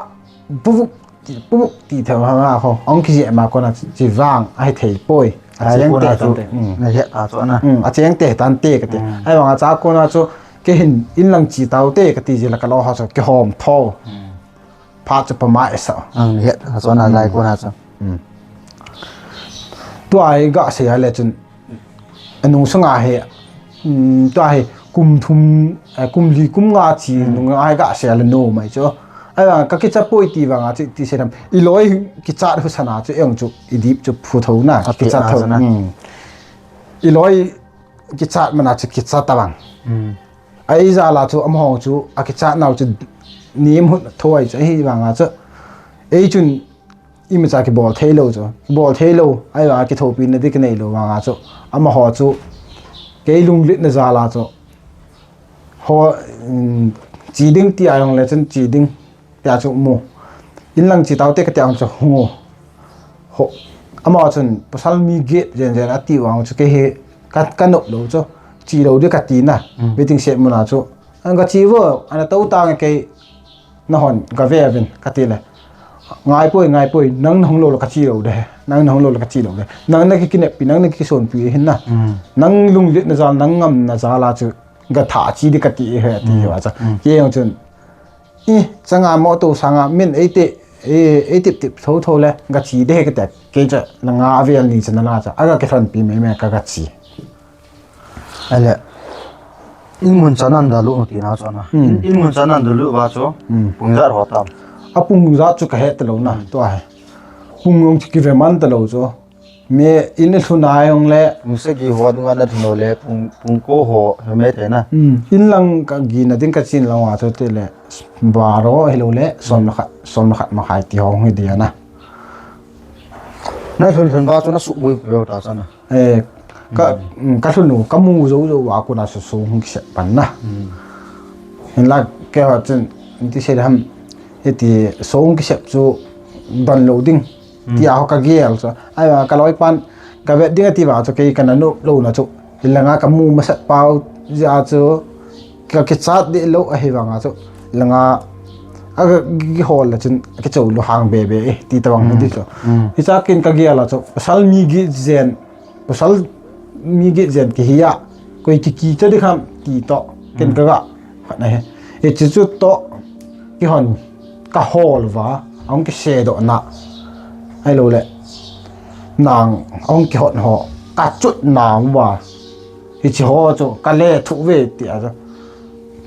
puvuk ti, puvuk ti thei ha ha ho. Ong kije ma kona chi vang, ahi thei poi. Acheng te chu. Hmm. Na het ta chu na. Hmm, acheng te tan te ka ti. Hmm. Ahivanga cha kona chu, kei hin in lang che tau te ka ti ji la ka lo ha chu, kihom tho. Hmm. Phat chu pama e sa. Ang het, a chu na lai kona chu. Hmm. Tua hi ga sei a le chun. Anung sanga hi, um, tua hi kum thum, eh, kum li, kum nga chi nung a hi ga sei a le nom mai chu. Ahivang ka kicha poi ti vanga chu ti sei dam. I loi kichat husan a chu eng chu i dip chu phu tho na. Kichat tho na. Hmm. I loi kichat man a chu kicha ta vang. Hmm. Ahi jal a chu amaho chu akichat nau chu nem hut thoi chu ahivanga chu. Ei chun imacha kibol thei lou chu. Kibol thei lou, ahivanga kithopina ding kinei lou vanga chu. Amaho chu kei lunglhitna jal a chu. Ho, um, che ding ti a jong le chun che ding. Tia chu mu. In lang che tau te ka tia chu hung u. Ho, ama chun pasal mi get jen jen a ti vang chu kei hi ka, ka nop lou chu. Che lou ding ka ti na. Mm. Waiting shed mun a chu. An ka che vo, ana to tang kei. nahon gave uvin, kati le. Ngaipoi, ngaipoi, nang nahung lou le kache lou de. Nang nahung lou le kache lou de. Nang nakikineppi, nang nakisonpi ahin na. Nang lunglhahna jal, nang ngamna jal a chu gathah che ding kati ahi, ati ahi chu. Kei jong chun, i, changa moto sanga min eiti, e, eitip tip thotho le, gache ding ahi kati. Kei chu langa avel ni chan ala chu, aga kilhonpi mei mei ka gache. Ahile, in mun chan nadalut u tina chu ana. In, in mun chan nadalut uva chu, pung ijat ho tam? Apung ijat chu kahe talou na, tua hi. Pung jong chu kive man talou chu. Mi in ilhun a jong le. Pung sagi ho dinga nalhun u le, pung, pung ko ho, he me te na. In lang kagina ding kachen lang uva chu tile, baro hilou le, som le khat, som le khat makhai ti ho hi dia na. Nalhun lhun uva chu nasuh boi boi ta chu ana. Eh, ka, mm, kalhun u, kamu jou jou uva kona chu song hung kisep pan na. Hinla keiho chun, iti sei ham, iti song kisep chu don lou ding. Tia ho kagel chu. Ahivang kaloipan, kavet ding ati vang chu kei kana nop lou na chu. Hilanga kamu masat pau jeh a chu, kakichat deh lou ahivanga chu. Langa, aga kihol le chun, kichou lunghang be be e, ti tabang hi ti chu. Hicha ken kagel a chu, pasal mi gih jen, pasal mi gih jen kihi a, koi kikicha ding ham ti toh, ken kaga, khat na hi. Hiche chu toh, keihon, kahol uva, ahung kisedoh na, ahilou le, nang, ahung kihot ho, kachot na uva, hiche ho chu, kalethuh uve tia chu,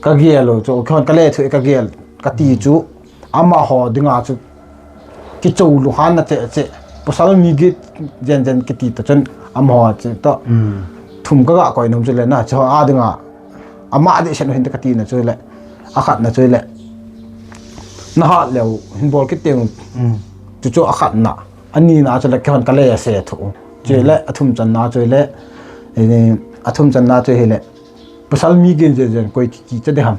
kagel u chu, keihon kalethuh e kagel, kati chu, amaho dinga chu, kichou lunghanna cheh cheh, pasal mi gih jen jen kiti toh chun, amaho chu toh, thum kaga koi nom chu le na, chu a dinga, ama dehset u hinte kati na chu le, akhat na chu le, nahat leu, hin bol kit teng, chu chu akhat na, ani na chu le, keihon kale ase thu, chu le, athum channa chu le, eh, athum channa chu hile, pasal mi gih jen jen koi kikicha ding ham.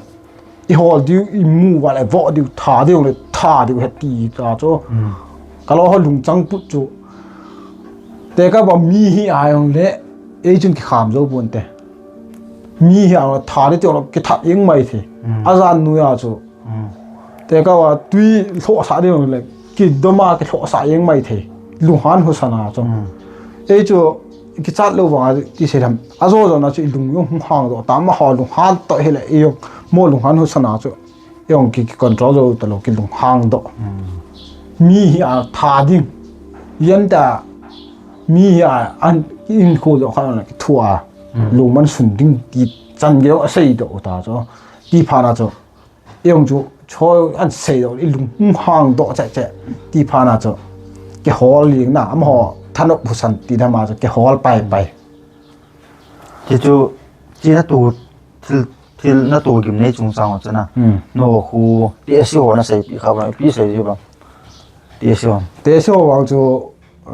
Ihol diu, imu uva le, voh diu, tha diu le, tha diu he ti ta chu. Kaloi ho lungchang put chu. Tekah a mi hi a jong le, ei chun kikham jou ponte. Mi hi a tha ding ti jong le, kithat jeng mai thei. Ajan noiya chu. Tekah a tui lhohsah ding jong le, kidom a kilhohsah jeng mai thei. Lunghan husa na chu. Ei chu, kichat lou vanga ti sei lem. Ajo jo na chu ilung jong hung hang doh. Tama ho lunghan toh hile, ijong mo lunghan husa na chu. Ijong ki, ki control jou talou, kilunghang doh. Mi hi a tha ding. Ijat ta, mi hi a an, in khu doh kha na kithu a. Lungman sun ding ti chan gei asei doh ta chu. Ti phat na chu. Ijong chu, choi an sei doh, ilunghang doh cheh cheh. Ti phat na chu. Kihol jeng na, amaho, thanop husa ti dama chu, kihol pai pai. Ti chu, ti na tu, thil, thil na tu gim nei chungchang chu na. No khu, ti asi ho na seipeh kha ba, ipi sei ji ba. Ti asi ho. Ti asi ho vang chu,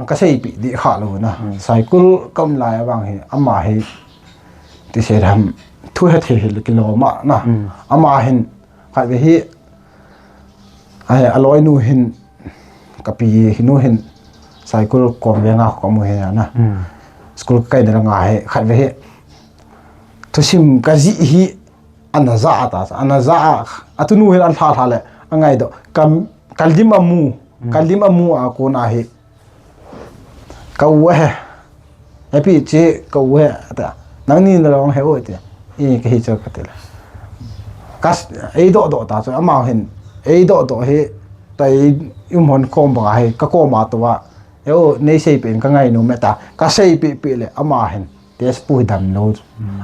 kaseipeh ding kha lou na. Cycle ka um lai a vang hi, ama hi, ti sei lem, thu hethei hile kilom a na. Ama hin, khat ve hi, ai, aloinu hin, kapi hi nu hin, cycle kom venga kom u hi na. School kakai na langa hi, khat ve hi, thusim kajih hi, ana ja ta, ana ja a, atunu hin alha lha le, angai doh, ka, kalim amu, kalim amu a kona hi, ka u ahi. Hepi che ka u ahi, ati. Nangni nalong he u ati. I, kahi chu kati le. Kas, ei doh doh ta chu, ama hin, ei doh doh hi, tai um hon kom banga hi, ka kom a tou a. E u, nei seipeh in ka ngainom e ta. Ka seipeh peh le, ama hin. Test pu hi dam lou.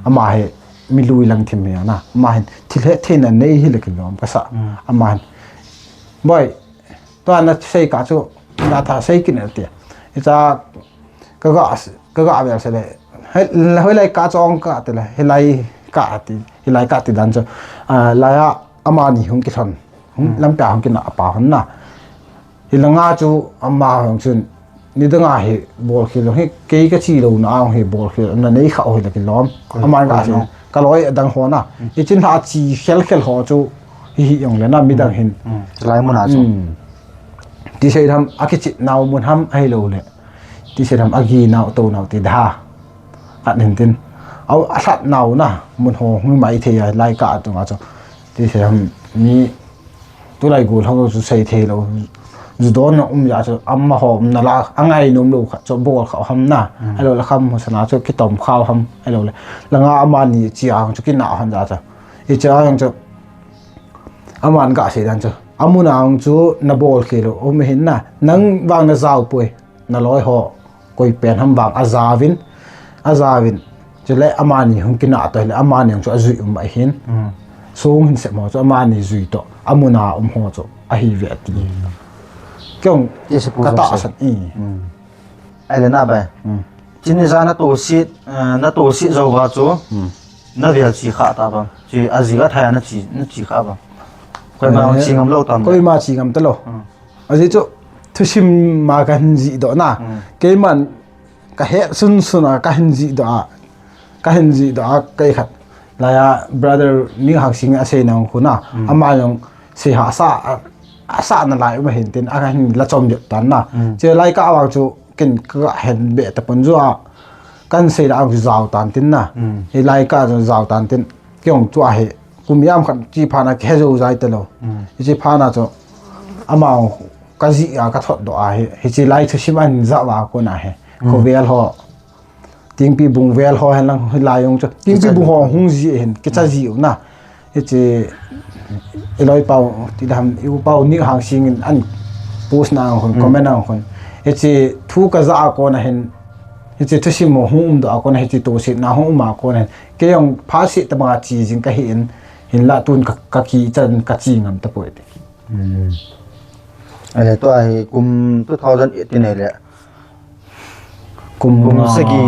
Ama hi, mi lui lang thim hi na. Ama hin, thil hetheina nei hile kilom kasa. Ama hin. Boi, Tua na sei kah chu, na tha sei kit in ati. Hicha, ka ga, ka ga vel se le. Hoi, hoilai kah chu ong kah ti le, hilai kah ti, hilai kah ti dan chu. Ah, lai a, amani hung kilhon. Hung, lampi a hung kina a pa hon na. Hilanga chu, ama hung chun, nidang a hi, bolkhel hung hi, kei ka che lou na, hung hi, bolkhel, na nei kha hoi le kilom. Ama nga se. Kaloi adang ho na. Ichin ha chi khel khel ho chu hi hi jong le na midang hin. Chulai mun a chu. Ti sei ham, akichit nau mun ham ahilou le. Ti sei ham, agi nau to nau ti da. Khat hin tin. Au, alhat nau na mun ho hung mai thei a lai kah a tung a chu. Ti sei ham, mi Tulai gol ho chu sei thei lou. Ju don na um ja chu amaho um na la angai nom lou khat chu bol kha ham na. Alo la kham ho sana chu kitom kha ham alo le. La nga amani chi ang chu kina ham ja chu. I chi ang chu aman ga sei dan chu. Amun ang chu na bol khe lou um hin na. Nang vang na jao poi. Na loi ho koi pen ham vang a jaovin a jaovin chule amani hung kina to le amani hung chu a jui um ahin. Song hin sep ho chu amani jui to amuna um ho chu ahi ve ti. Kong ti se pu ka ta san i. Ai le na ba. Chini ja na to sit na to sit jo ba chu. Na vel chi kha ta ba. Chi a ji ga tha na chi na chi kha ba. Koi ma chi ngam lo tam. Koi ma chi ngam ta lo. Aji chu thusim ma ka hin ji do na. Keiman ka he sun sun a ka hin ji do a. Ka hin ji do a kai khat. Laya brother ni hak sing a sei nang khu na. Ama jong sei ha sa a sa na lai ma hin tin a ka hin la chom jep tan na. Che lai ka awang chu kin ka hen be ta pon ju a. Kan sei la ang jao tan tin na. He lai ka jao tan tin. Kiong chu a he. Kum yam khat chi phana ke jo jai ta lo. Hi chi phana chu amao ka ji a ka thot do a hi. Hi chi lai thusim an ja wa ko na he. Ko vel ho. Tingpi bung vel ho hen lang hi lai yong chu. Tingpi bung ho hung ji hen ke cha ji u na. Hi chi i loi pau ti dam i u pau ni hang sing in an post na ang hon comment ang hon. Hi chi thu ka ja a ko na hen. Hi chi thusim ho hung um do a ko na hi chi to sit na hung um a ko na hen. Kei jong pha si ta banga chi jing ka hi in, hin la tun ka, ka ki chan ka chi ngam ta poi ti. Hmm. Ale to ahi kum two thousand eighteen ai le. Kum, kum sagi.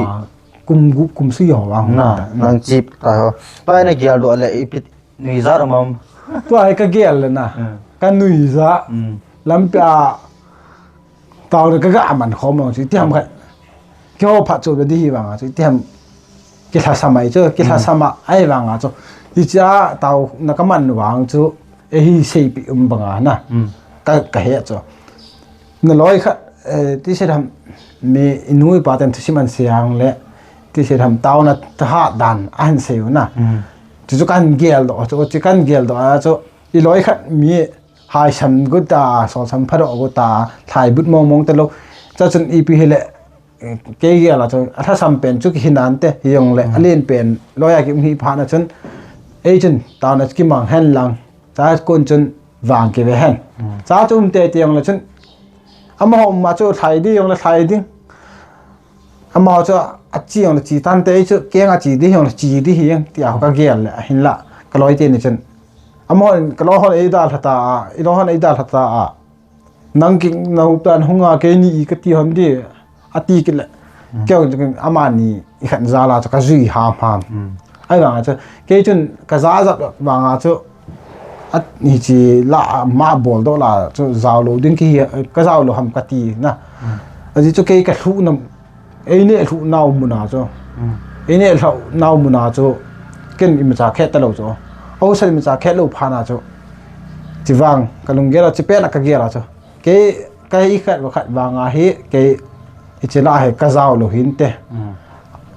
Kum gup kum sagi ho vang. Na, nang chip ta ho. Pa na gial do le ipit nui za ram am. To ahi ka gial le na. Hmm. Ka nui za. Hmm. Lampi a Tau le ka ga man khom long chu, iti ham khat. Keiho phat chu di hi vang a chu, iti ham. Kilhasam ai chu, kilhasam a ai vang a chu. Hicha tau na ka man vang chu, e hi seipi um bang a na. Ka, ka he chu. Na loi khat, eh, ti se ham, mi i nu i pa ten thusim an siang le, ti se ham tau na tha dan a han sei u na. Chu chu kan gel do, chu chu kan gel do a chu, i loi khat mi Hai sam gu ta, sol sam pharo gu ta, thlai but mong mong te lo. Cha chun ipi hi le, eh, kei gel a chu, a thasam pen chu kihi nan te, hi jong le, a len pen, loi a ki um hi pha na chun, ei chun, tau na chu kimang hen lang, cha kun chun vang ki ve hen. Cha chu um te ti jong le chun, amaho um a chu thlai di jong le thlai ding. Amaho chu a chi jong le chi tan te, ei chu keng a chi di jong le chi di hi jeng, ti a ka gel le, a hin la, ka loi te ni chun. Amaho in ka loi hon ei dal hata a, i loi hon ei dal hata a. Nang ki nau tan hung a kei ni i ka ti hon di, a ti ki le. Keu chu kin ama ni i khan za la chu ka zui ham ham. Ai vang a chu, kei chun ka za zat vang a chu, a ni chi la ma bol do la chu zau lo ding ki hi, ka zau lo ham ka ti na. A ji chu kei ka hlu na Ei neh lhuh nau muna chu. Ei neh lhuh nau muna chu. Ken imacha khet ta lo chu. Ahusan imacha khet lo pha na chu. Chi vang, ka lunggel a chi pen a ka gel a chu. Kei, ka i khat va khat vang a hi, kei i chi la hi ka zau lo hin te.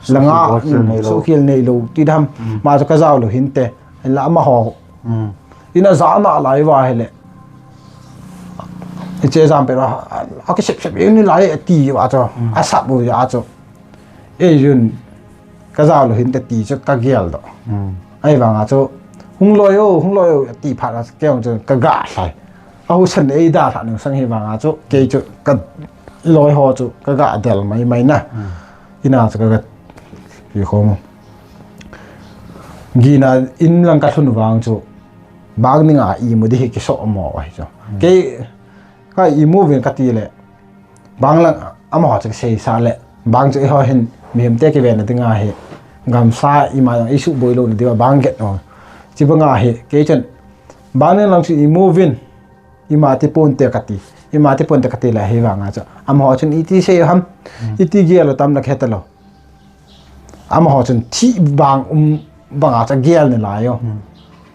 Langa, sukhil nei lo. Sukhil nei lo, ti dam. Ma chu ka zau lo hin te. La amaho. Ina za na lai va hi le. I che jam pe ra, a ki sep sep, i ni lai a ti va chu, a sap u ya chu. Ei jun, ka zau lo hin te ti chu ka gel do. Ai vang a chu, hung loi o, hung loi o, ti pha ra, kei chu ka ga hlai. Ahusan ei da tha nung sang hi vang a chu, kei chu ka loi ho chu, ka ga del mai mai na. Ina chu ka ga, pi khom. Gina in lang ka lhun vang chu, Bang ninga imu di hi kiso mo ahi chu. Kei ka imu vin ka ti le. Bang lang amaho chu kisei sa le. Bang chu eiho hin mihem te kiven na dinga hi. Gamsa ima jong isu boi lo na diu bang get no. Chi banga hi kei chun. Bang ning lang chu imu vin. Ima ti pon te ka ti. Ima ti pon te ka ti le hi vanga chu. Amaho chun iti sei ham. Iti gel lo tam la kheta lo. Amaho chun thi bang um banga cha gel ni lai o.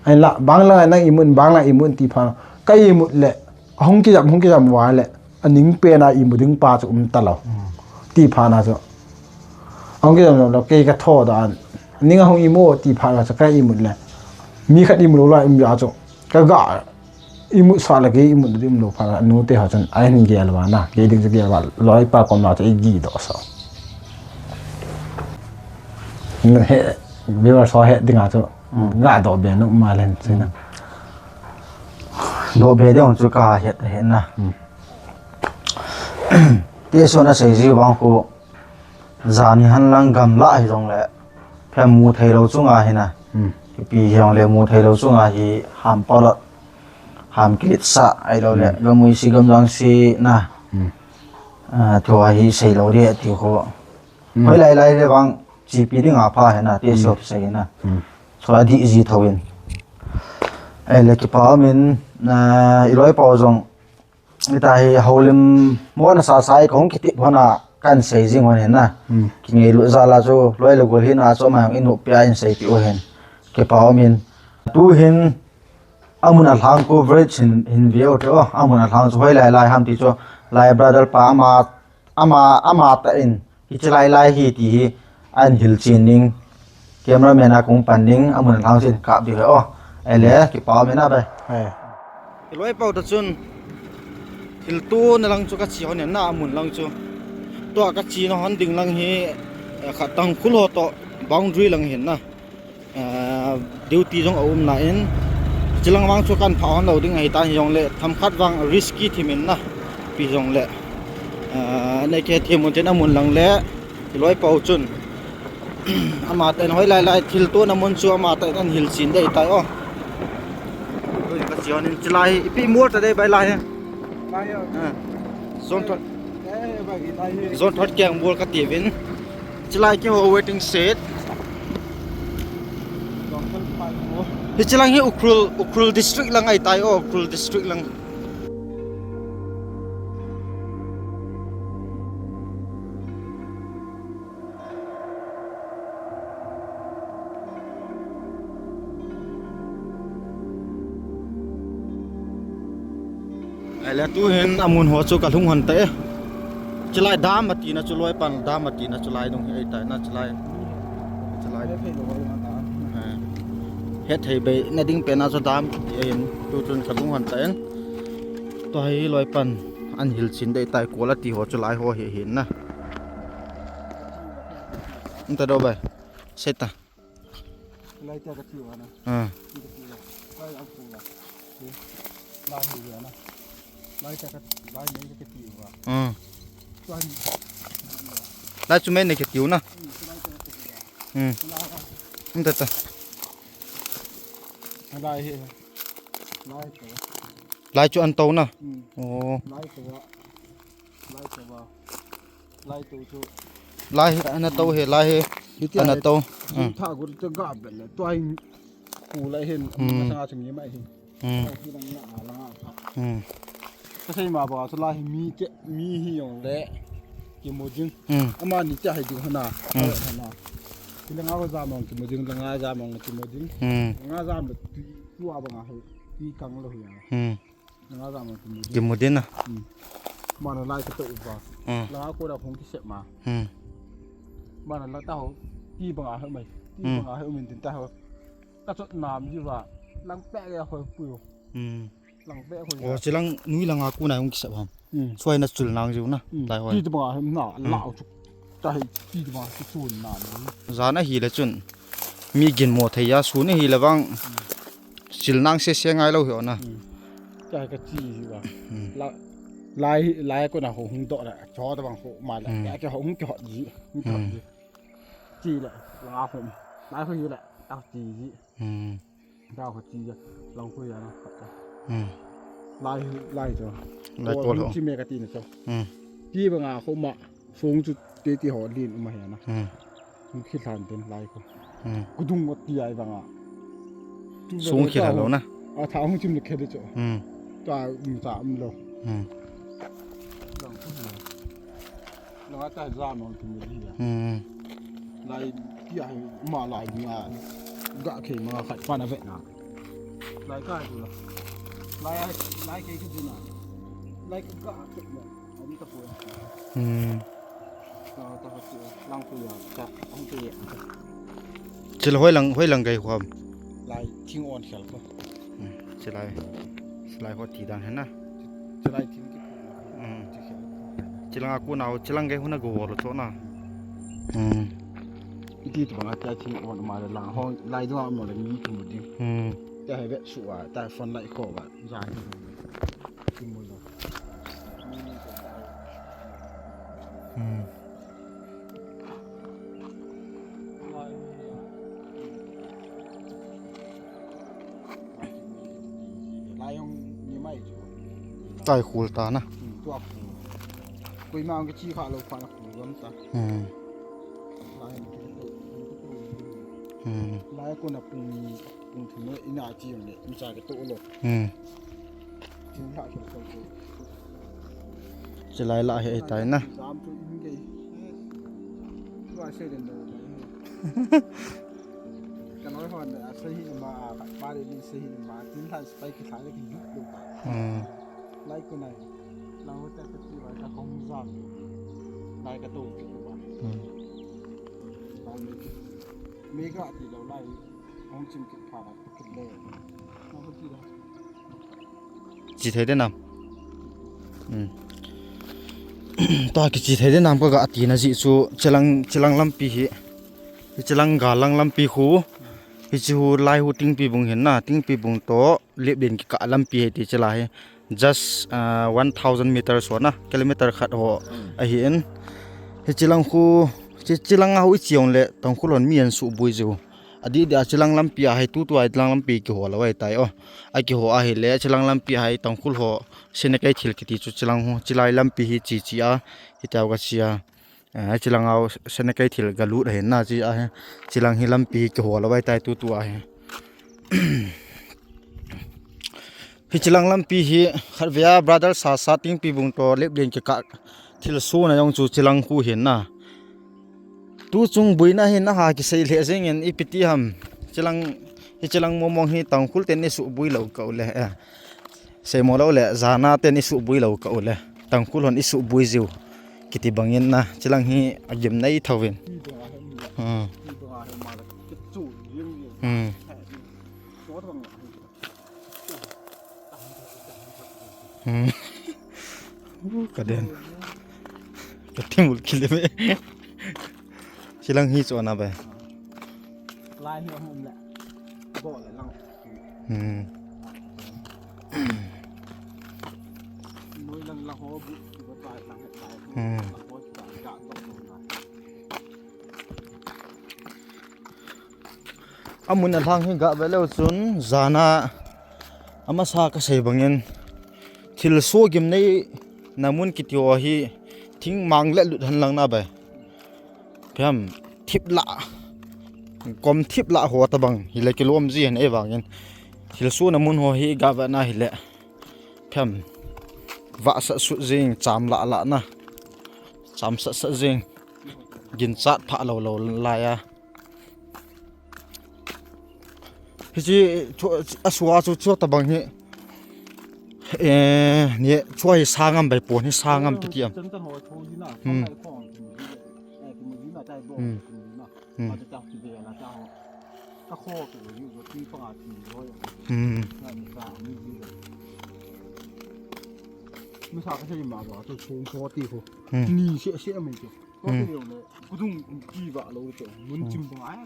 Ai la bang la nang imun bang la imun ti pha. Ka imut le hung ki jam hung ki jam wa le aning pe na imu ding pa chu um ta lo. Ti pha na chu. Hung ki jam lo kei ka tho da an. Ning hung imu ti pha na chu ka imut le. Mi khat imu lo la im ya chu. Ka ga imut sa le kei imut di umlou phat a, nute ho chun ahin gel uva na, kei ding chu gel uva, loipa kom la chu eigidoh sa. He, viewers ho he dinga chu, hmm, gadoh be nom ma len chu na. Doh be ding chu kahet, het na. Hmm. Tichun asei ji vang khu, jan hi henlang gamlah hijongle, phem mu theilou chunga hi na. Hmm. Ipi hijongle mu theilou chunga hi ham palot, ham kiletsah, ahiloule, hmm, gamui si gamjang si na. Hmm. Ah, tua hi seilou ding ti khu. Hmm. Hoilai lai le vang, chepi dinga pha hi na, tichun, hmm, sei na. Hmm. Chua dih ji thouvin. Ahile kipa umin, ah, iloipa u jong, hita hi houlim mona sasa hi kahung kitep hon a kahin sei jing hon hin na. Hmm. Kingailut jal a chu loi le gol hina chu ama jong inoppi a ahin seipeh u hin. Kipa umin. Tuhin amun alhang coverage hin, hin ve u te o. Amun alhang chu hoilai lai ham ti chu lai brother pa ama, ama, amatah in hiche lai lai hi ti hi ahin hilchen ding. Cameraman a kahung pan ding, amun alhang chu hin kap diu ahi o. Ahile, kipa umin a bai. Iloipa u toh chun thiltona lang chu kache hon in na, amun lang chu. Tua kachena hon ding lang hi, eh, khat Tangkhul ho toh boundary lang hin na. Eh, duty jong aum na in, hiche lang vang chu kahin phah hon lou ding ahitan hijongle, themkhat vang risky thim in na, ipi jongle. Eh, neikhe thim un tin amun lang le, iloipa u chun. Amatah in hoilai lai, thiltona mun chu amatah in ahin hilchen ding ahitai o. Kache hon in chulai hi, ipi mol ta ding bai lai hi. Lai hi. Eh, zone third, eh, bai hi lai hi. Zone third keng mol kati uvin. Chulai keiho waiting shed. Hiche lang hi Ukhrul, Ukhrul district lang ahitai o, Ukhrul district lang. Ahile tuhin amun ho chu kalhung hon tai. Chulai dam atina chu loipan dam atina chulai dung hi ahitai na chulai. Chulai. Hethei bei na ding pen a chu dam kiti ahin tuchun kalhung hon tai. Tua hi loipan ahin hilchen ding ahitai kol ati ho chulai ho hi ahin na. Nta do bai. Seta. Lai ta kati uva na. Ah. Kati uva. Lai ang uva. Lai hi uva na. Lai ta kati, lai nei kati uva. Ah. Lai hi. Lai chu mai nei kati uva na. Hmm, lai ta kati uva. Hmm. Lai. Nta ta. Lai hi. Lai ta. Lai chu an to na. Hmm. Oh. Lai ta. Lai ta ba. Lai to chu. Lai hi ana to hi, lai hi. Hitia ana to. Jing tha gu te ga be le. Tua hin pu lai hin. Hmm. Masanga chu ngi mai hin. Hmm. Lai hi lang na la nga. Hmm. Kasei ma ba chu lai hi mi che, mi hi jong le. Kimu jing. Hmm. Amani che hi jing hana. Hmm. Hana. Hi la nga ga ja mong kimu jing, la nga ja mong kimu jing. Hmm. Nga ja mong tu, tua ba nga hi. Ti kang lou hi ya. Hmm. Nga ja mong kimu jing. Kimu jing na. Hmm. Mana lai ka to uva. Hmm. La nga ko da phong ki se ma. Hmm. Mana la ta ho. Ti ba nga hi mai. Ti ba nga hi umin tin ta ho. Ka chot nam ji va. Lang pe ga ho pu. Hmm. Lang pe ho. O, ya. Chilang nui lang a ku na jong kisep ham. Hmm. Suai na chul nang jiu na. Hmm. Lai hoi. Ti ba nga hi na. Hmm. Lau chu. Ta hi ti ba chu chun nam. Jan ahile chun. Mi ginmo thei a sun ahile vang. Hmm. Chil nang se se ngai lou hi o na. Hmm. Ta ka chi ji va. Hmm. La, lai, lai ko na ho hung do la. Cho ta bang ho ma la. Hmm. Ya ke ho hung ke ho ji. Hung ke ho ji. Hmm. Chi le, la ho. Lai ho ji le. Ta chi ji. Hmm. Dau kha chi ja, lang khu ja na kha. Hmm. Lai, lai cho. Lai ko lo. Chi me ka ti na cho. Hmm. Ti ba nga khu ma, sung chu te ti ho lin ma he na. Hmm. Sung khi than ten lai ko. Hmm. Ku dung ma ti ai ba nga. Sung khi than lo na. A tha hung chim le khe de cho. Hmm. Ta um ta um lo. Hmm. Lang khu ja. Langa ta ja mong tu mi dia. Hmm. Lai ti a ma lai ni a. Ga ke ma khat pa na ve na. Lai ka tu la. Lai, lai ke tu na. Lai ka ke na. Om ta ko. Hmm. Ta ta ko lang ku ya. Ta, ang ku ya. Chil hoi lang, hoi lang gai khom. Lai thing on khel ko. Hmm. Chilai. Lai ho ti dan hena. Chilai thing ki phun na. Hmm. Chi khel. Chilang a ku nau, chilang gei huna go lo cho na. Hmm. Iti tu banga ta thing on ma le lang ho, lai do mo le mi tu mo ding. Hmm. Ta he ve su a, ta phone lai ko ba. Ja ni. Ti mo lo. Hmm. Lai hung ni mai chu. Tai khul ta na. Hmm, tua khul. Koima hung kichi kha lo pha na khul gam ta. Hmm. Lai hung kichi to, to, to. Hmm. Lai ko na pung, pung thum ina chi yong le, mi cha ke to lo. Hmm. Chilai lah he tai na. Jam tu in gei. Tua se den do. Ka noi hon a se hi ma, a pa de ni se hi ma, tin than spai ki than ki yu do. Hmm. Lai ko nai. Lang ho ta ka ti wa ka kong jam. Lai ka to ki wa. Hmm. Lai me ki. Me ka ti lo lai. Hong chim ki pha na ki le. Lang ho ti da. Chi thei de nam. Hmm. Tua kichi thei de nam ka ga ti na ji chu chilang, chilang lampi hi. Hi chilang ga lang lampi khu. Hi chi hu lai hu tingpi bung hin na, tingpi bung to lip din ki ka lampi hi ti chila hi. Just, uh, one thousand meters ho na, kilometer khat ho ahi in. Hi chilang khu, chi, chilang a hu i chiong le, tong khu lon mi an su bui ju. Adi dia chilang lampi a hai tu tu ai chilang lampi ki ho la wai tai o. A ki ho a hi le, chilang lampi a hai tong khu ho. Sene kai thil kiti chu chilang hu, chilai lampi hi chi chi a, hi tau ka chi a. Eh, chilang au sene kai thil ga lut ahin na chi a hi. Chilang hi lampi hi ki ho la wai tai tu tu a hi. Hi chilang lampi hi khat via brother sa sa tingpi bung to lip din ki ka thil su na yong chu chilang khu hin na. Tu chung buina hin na ha ki sei le jing in i piti ham. Chilang hi chilang mo mong hi tang khul ten ni su bui lo ka u le. Eh. Sei mo lo le, jana ten i su bui lo ka u le. Tang khul hon i su bui jiu. Kiti bangin na, chilang hi a gim nei thovin. Hmm. Hmm. Hmm. Ka den. Ka timul kile me. Chilang hi chu ana bai. Lai hi hum le. Go le lang. Hmm. Noi lang la ho bu, bu tai lang he tai. Hmm. La ho ta ga to to na. Amun a lang hi ga ve leu chun, jana amasa ka sei bangin, thil so gim nei na mun kiti ho hi, thing mang le lut han lang na bai. Phiam, thip la, kom thip la ho ta bang, hi le kilom ji han e bangin. Thil so na mun ho hi ga ve na hi le. Phiam, va sa su jing, cham la la na. Cham sa sa jing. Gin chat pha lo lo la ya. Hichi chu, a sua chu chu ta bang hi. Eh, ni chu hi sangam bai pon hi sangam ti ti am. Chan chan ho chu ji na, hmm, sangam ko, eh, ki mo ji na tai do, hmm, ji na. Hmm. Ma ta ki be na ta ho. Ka kho ki ji ko ti pa ti ho. Hmm. Na ni sa ni ji. Mi sa ka se ma ba to chu ko ti ko. Hmm. Ni se se mi ko. Hmm. Kudung kiva lo to mun, hmm, chim bang ai.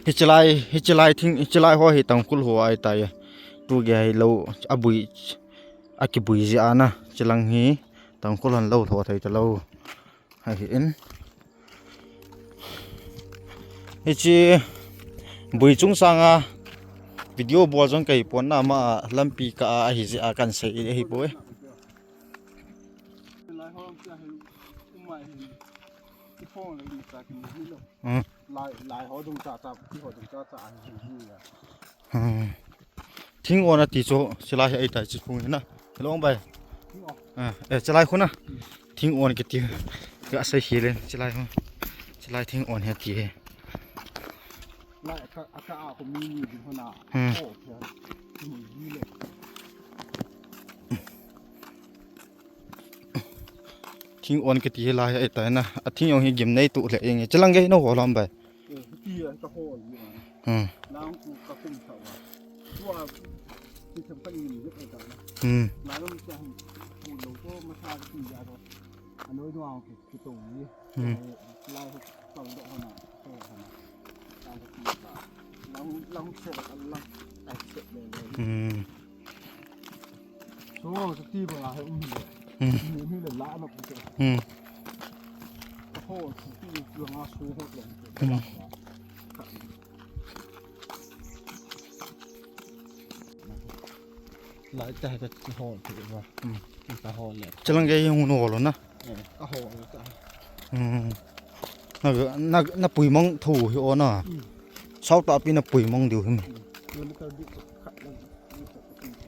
Hichilai, hichilai thing, hichilai ho hi tangkhul ho ai tai. Tu ge hai lo, abui, akibui ji ana, chilang hi tangkhul han lo tho thei ta lo. Hai hi in. Hichi bui chung sanga video bol jong kai pon na ma lampi ka a hi ji a kan sei hi poi. Hmm. Lai, lai ho dung cha cha, ti ho dung cha cha a hi ji a. Hmm. Thing on ati chu, chilai hi ai tai chi phung na. Hello, bai. Thing on. Ah, eh, chilai khu na. Thing on kiti. Ka sai hi le, chilai ho. Chilai thing on hi ti he. Lai ka, ka a ko mi ni di ho na. Hmm. Oh, ya. Mu di le. Thing on kiti hi lai ai tai na. A thing on hi gim nei tu le ing. Chilang ge no ho lam bai. Eh, ti a ka ho. Hmm. Lang ku ka ko Hmm. Hmm. Hmm. Hmm. Hmm. Lai ta ka hol thei ba. Hmm. Ka hol le. Chilang gei hung no lo na. Eh, ka hol ta. Hmm. Na, na, na pui mang thu hi o na. Hmm. Sau ta pi na pui mang diu hi. Hmm. Kilometer di khat lang.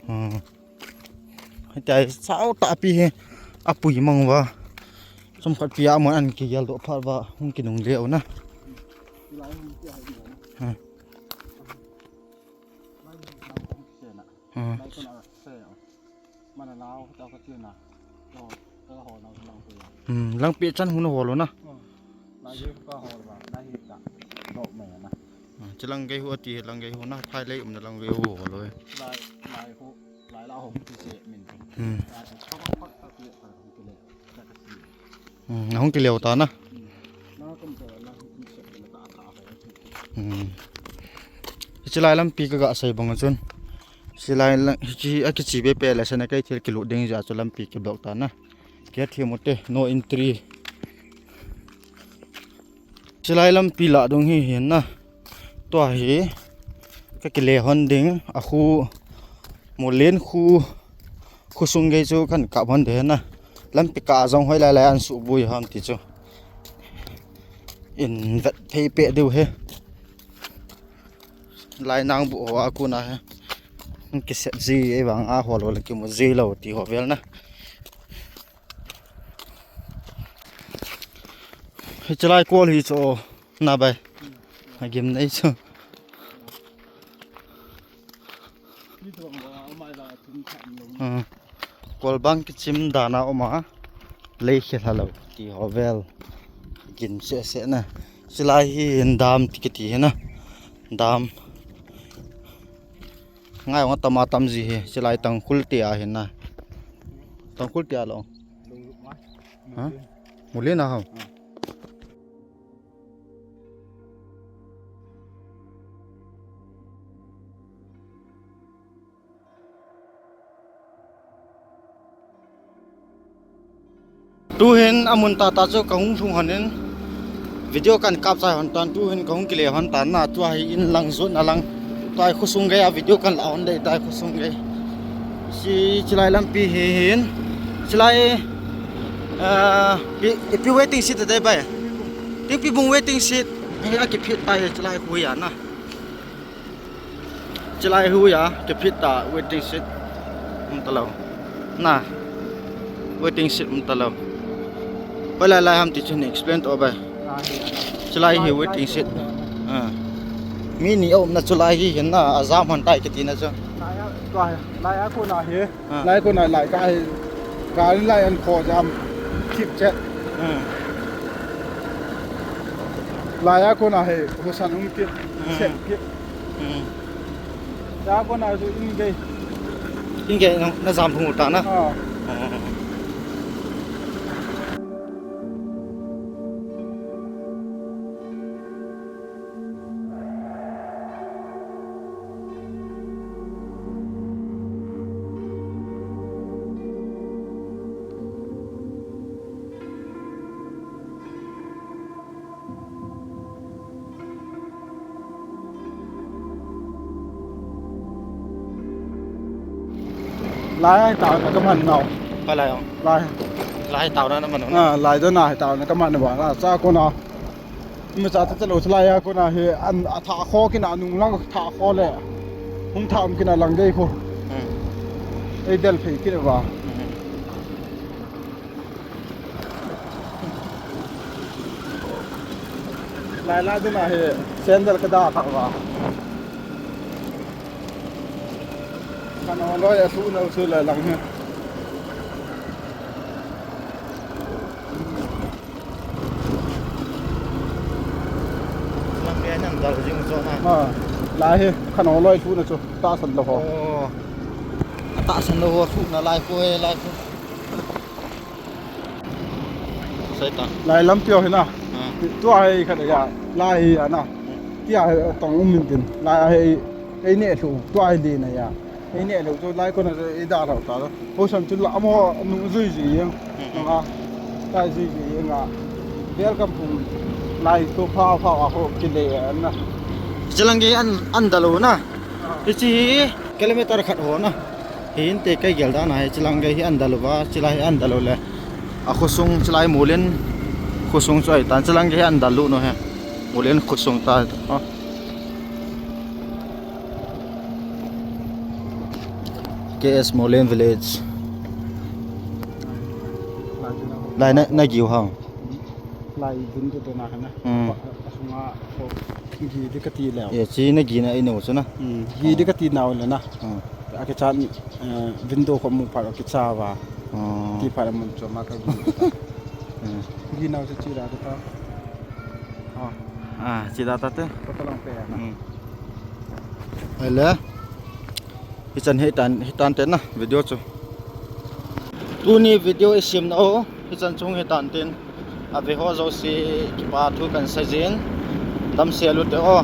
Hmm. Hitia sau ta pi hi a pui mang va. Som khat pi a mon an ki yal do pha va hung ki nung le o na. Hmm. Hmm. Hmm, langpi chan hung na hol o na. Hmm, chilang gei hu ati, lang gei hu na, phai lei um na lang gei hu hol o. Hmm. Hmm, na hung kileo ta na. Hmm. Hichi lai lampi ka ga sei bang chun. Hichi lai lam, hichi a kichi be pe le sana kai thil kilut ding ja chu lampi ki block ta na. Kia thi mo te, no entry. Hichi lai lampi la dung hi hin na. Tua hi ka kile hon ding, a khu, Mulen khu, khu sung gei chu kan kap hon de na. Lampi ka jong hoi lai lai an su bui ham ti chu. In vet phei pe diu he. Lai nang bu ho a kuna he. Ki sep ji e vang a ho lo le ki mu ji lo ti ho vel na. Hichi lai kol hi chu na bai. A gim nei chu. Hmm. Kol bang kichim dan a um a. Lei khel ha lo ti ho vel. Gin se se na. Hichi lai hi hin dam ti kiti hi na. Dam. Ngai ong tam a tam ji hi. Hichi lai Tangkhul ti a hin na. Tangkhul ti a lo. Ha? Mulen a ho. Tuhin amun tata chu ka hung lhung hon in video kan kap chai hon tan, tuhin ka hung kile hon tan na, tua hi in lang jot na lang, tua hi khosung gei a video kan la hon dei, tua hi khosung gei. Hichi lai lampi hi hin, hichi lai, ah, pi, pi waiting shed dei bai. Tingpibung waiting shed hi a kiphit ta hi hichi lai khu a na. Hichi lai khu a, kiphit ta waiting shed. Um ta lo. Na. Waiting shed um ta lo. Hoilai lai ham ti chu hin explain to bai. Hichi lai hi waiting shed. Ah. Mi ni a um na chu lai hi hin na, a jam hon tai kiti na chu. Lai a, lai a khu na hi. Ah. Lai khu na lai ka hi. Gari lai an kho jam. Kip chet. Ah. Lai a khu na hi, husan um kip. Ah. Sep kip. Hmm. Tua kona chu in gei. In gei na, na jam lhung ta na. Ah. Ah. Lai a hi taona ka man nau. Ka lai ong. Lai. Lai taona na man ong. Ah, lai dona hi taona ka man ba. Ah, tua kona. Imacha ta chalou chu lai a kona hi an a tha kho kit na, nung lang tha kho le. Hung tha um kit na lang gei khu. Hmm. Ei del phei kit ba. Hmm. Lai lai duna hi sandal ka da thak va. Kan ong loi a su no su la lang hi. Lang le nan dal jing so na. Ha. Lai hi, khan ho loi lhuna chu, tahsan lou ho. Oh. Tahsan lou ho lhuna lai khu he, lai khu. Sai ta. Lai lampi ho hi na. Ah. Tua hi khat ya, lai hi ya na. Hmm. Tia hi tong um min tin. Lai hi, ei ne lhu, tua hi li na ya. Ei ne lhu chu lai kona chu ei dalhau ta. Housan chu la amo nung jui jui jeng. Hmm. Nga. Tai jui jui jeng nga. Welcome pung lai to pha pha a ho kile na. Chilang gei an, an dalhau na. Hichi kilometer khat ho na. Hinte kei gel dan a hi chilang gei hi an dalhau va, chilai hi an dalhau le. A khosung chilai Molin khosung chu ahi tan, chilang gei hi an dalhau no he. Molin khosung ta. Oh. K S Molin Village. Lai na, na giu hang. Lai dun tu tu na kana. Hmm. Pa, pa sunga ko gi di kati leo. Ye, chi na gi na ino chu na. Hmm. Gi di kati na le na. Hmm. Akichan, eh, window ko mu pa kicha va. Hmm. Ti pa mun chu ma ka gi. Hmm. Gi na chu chi ra ta. Ah. Ah, chi da ta te. Ko ta long pe na. Hmm. Ai le. Hichan hi tan, hi tan te na video chu. Tuni video i sim na o, hichan chung hi tan tin. A ve ho jouse kipa thu kan sei jin. Damsel u te o.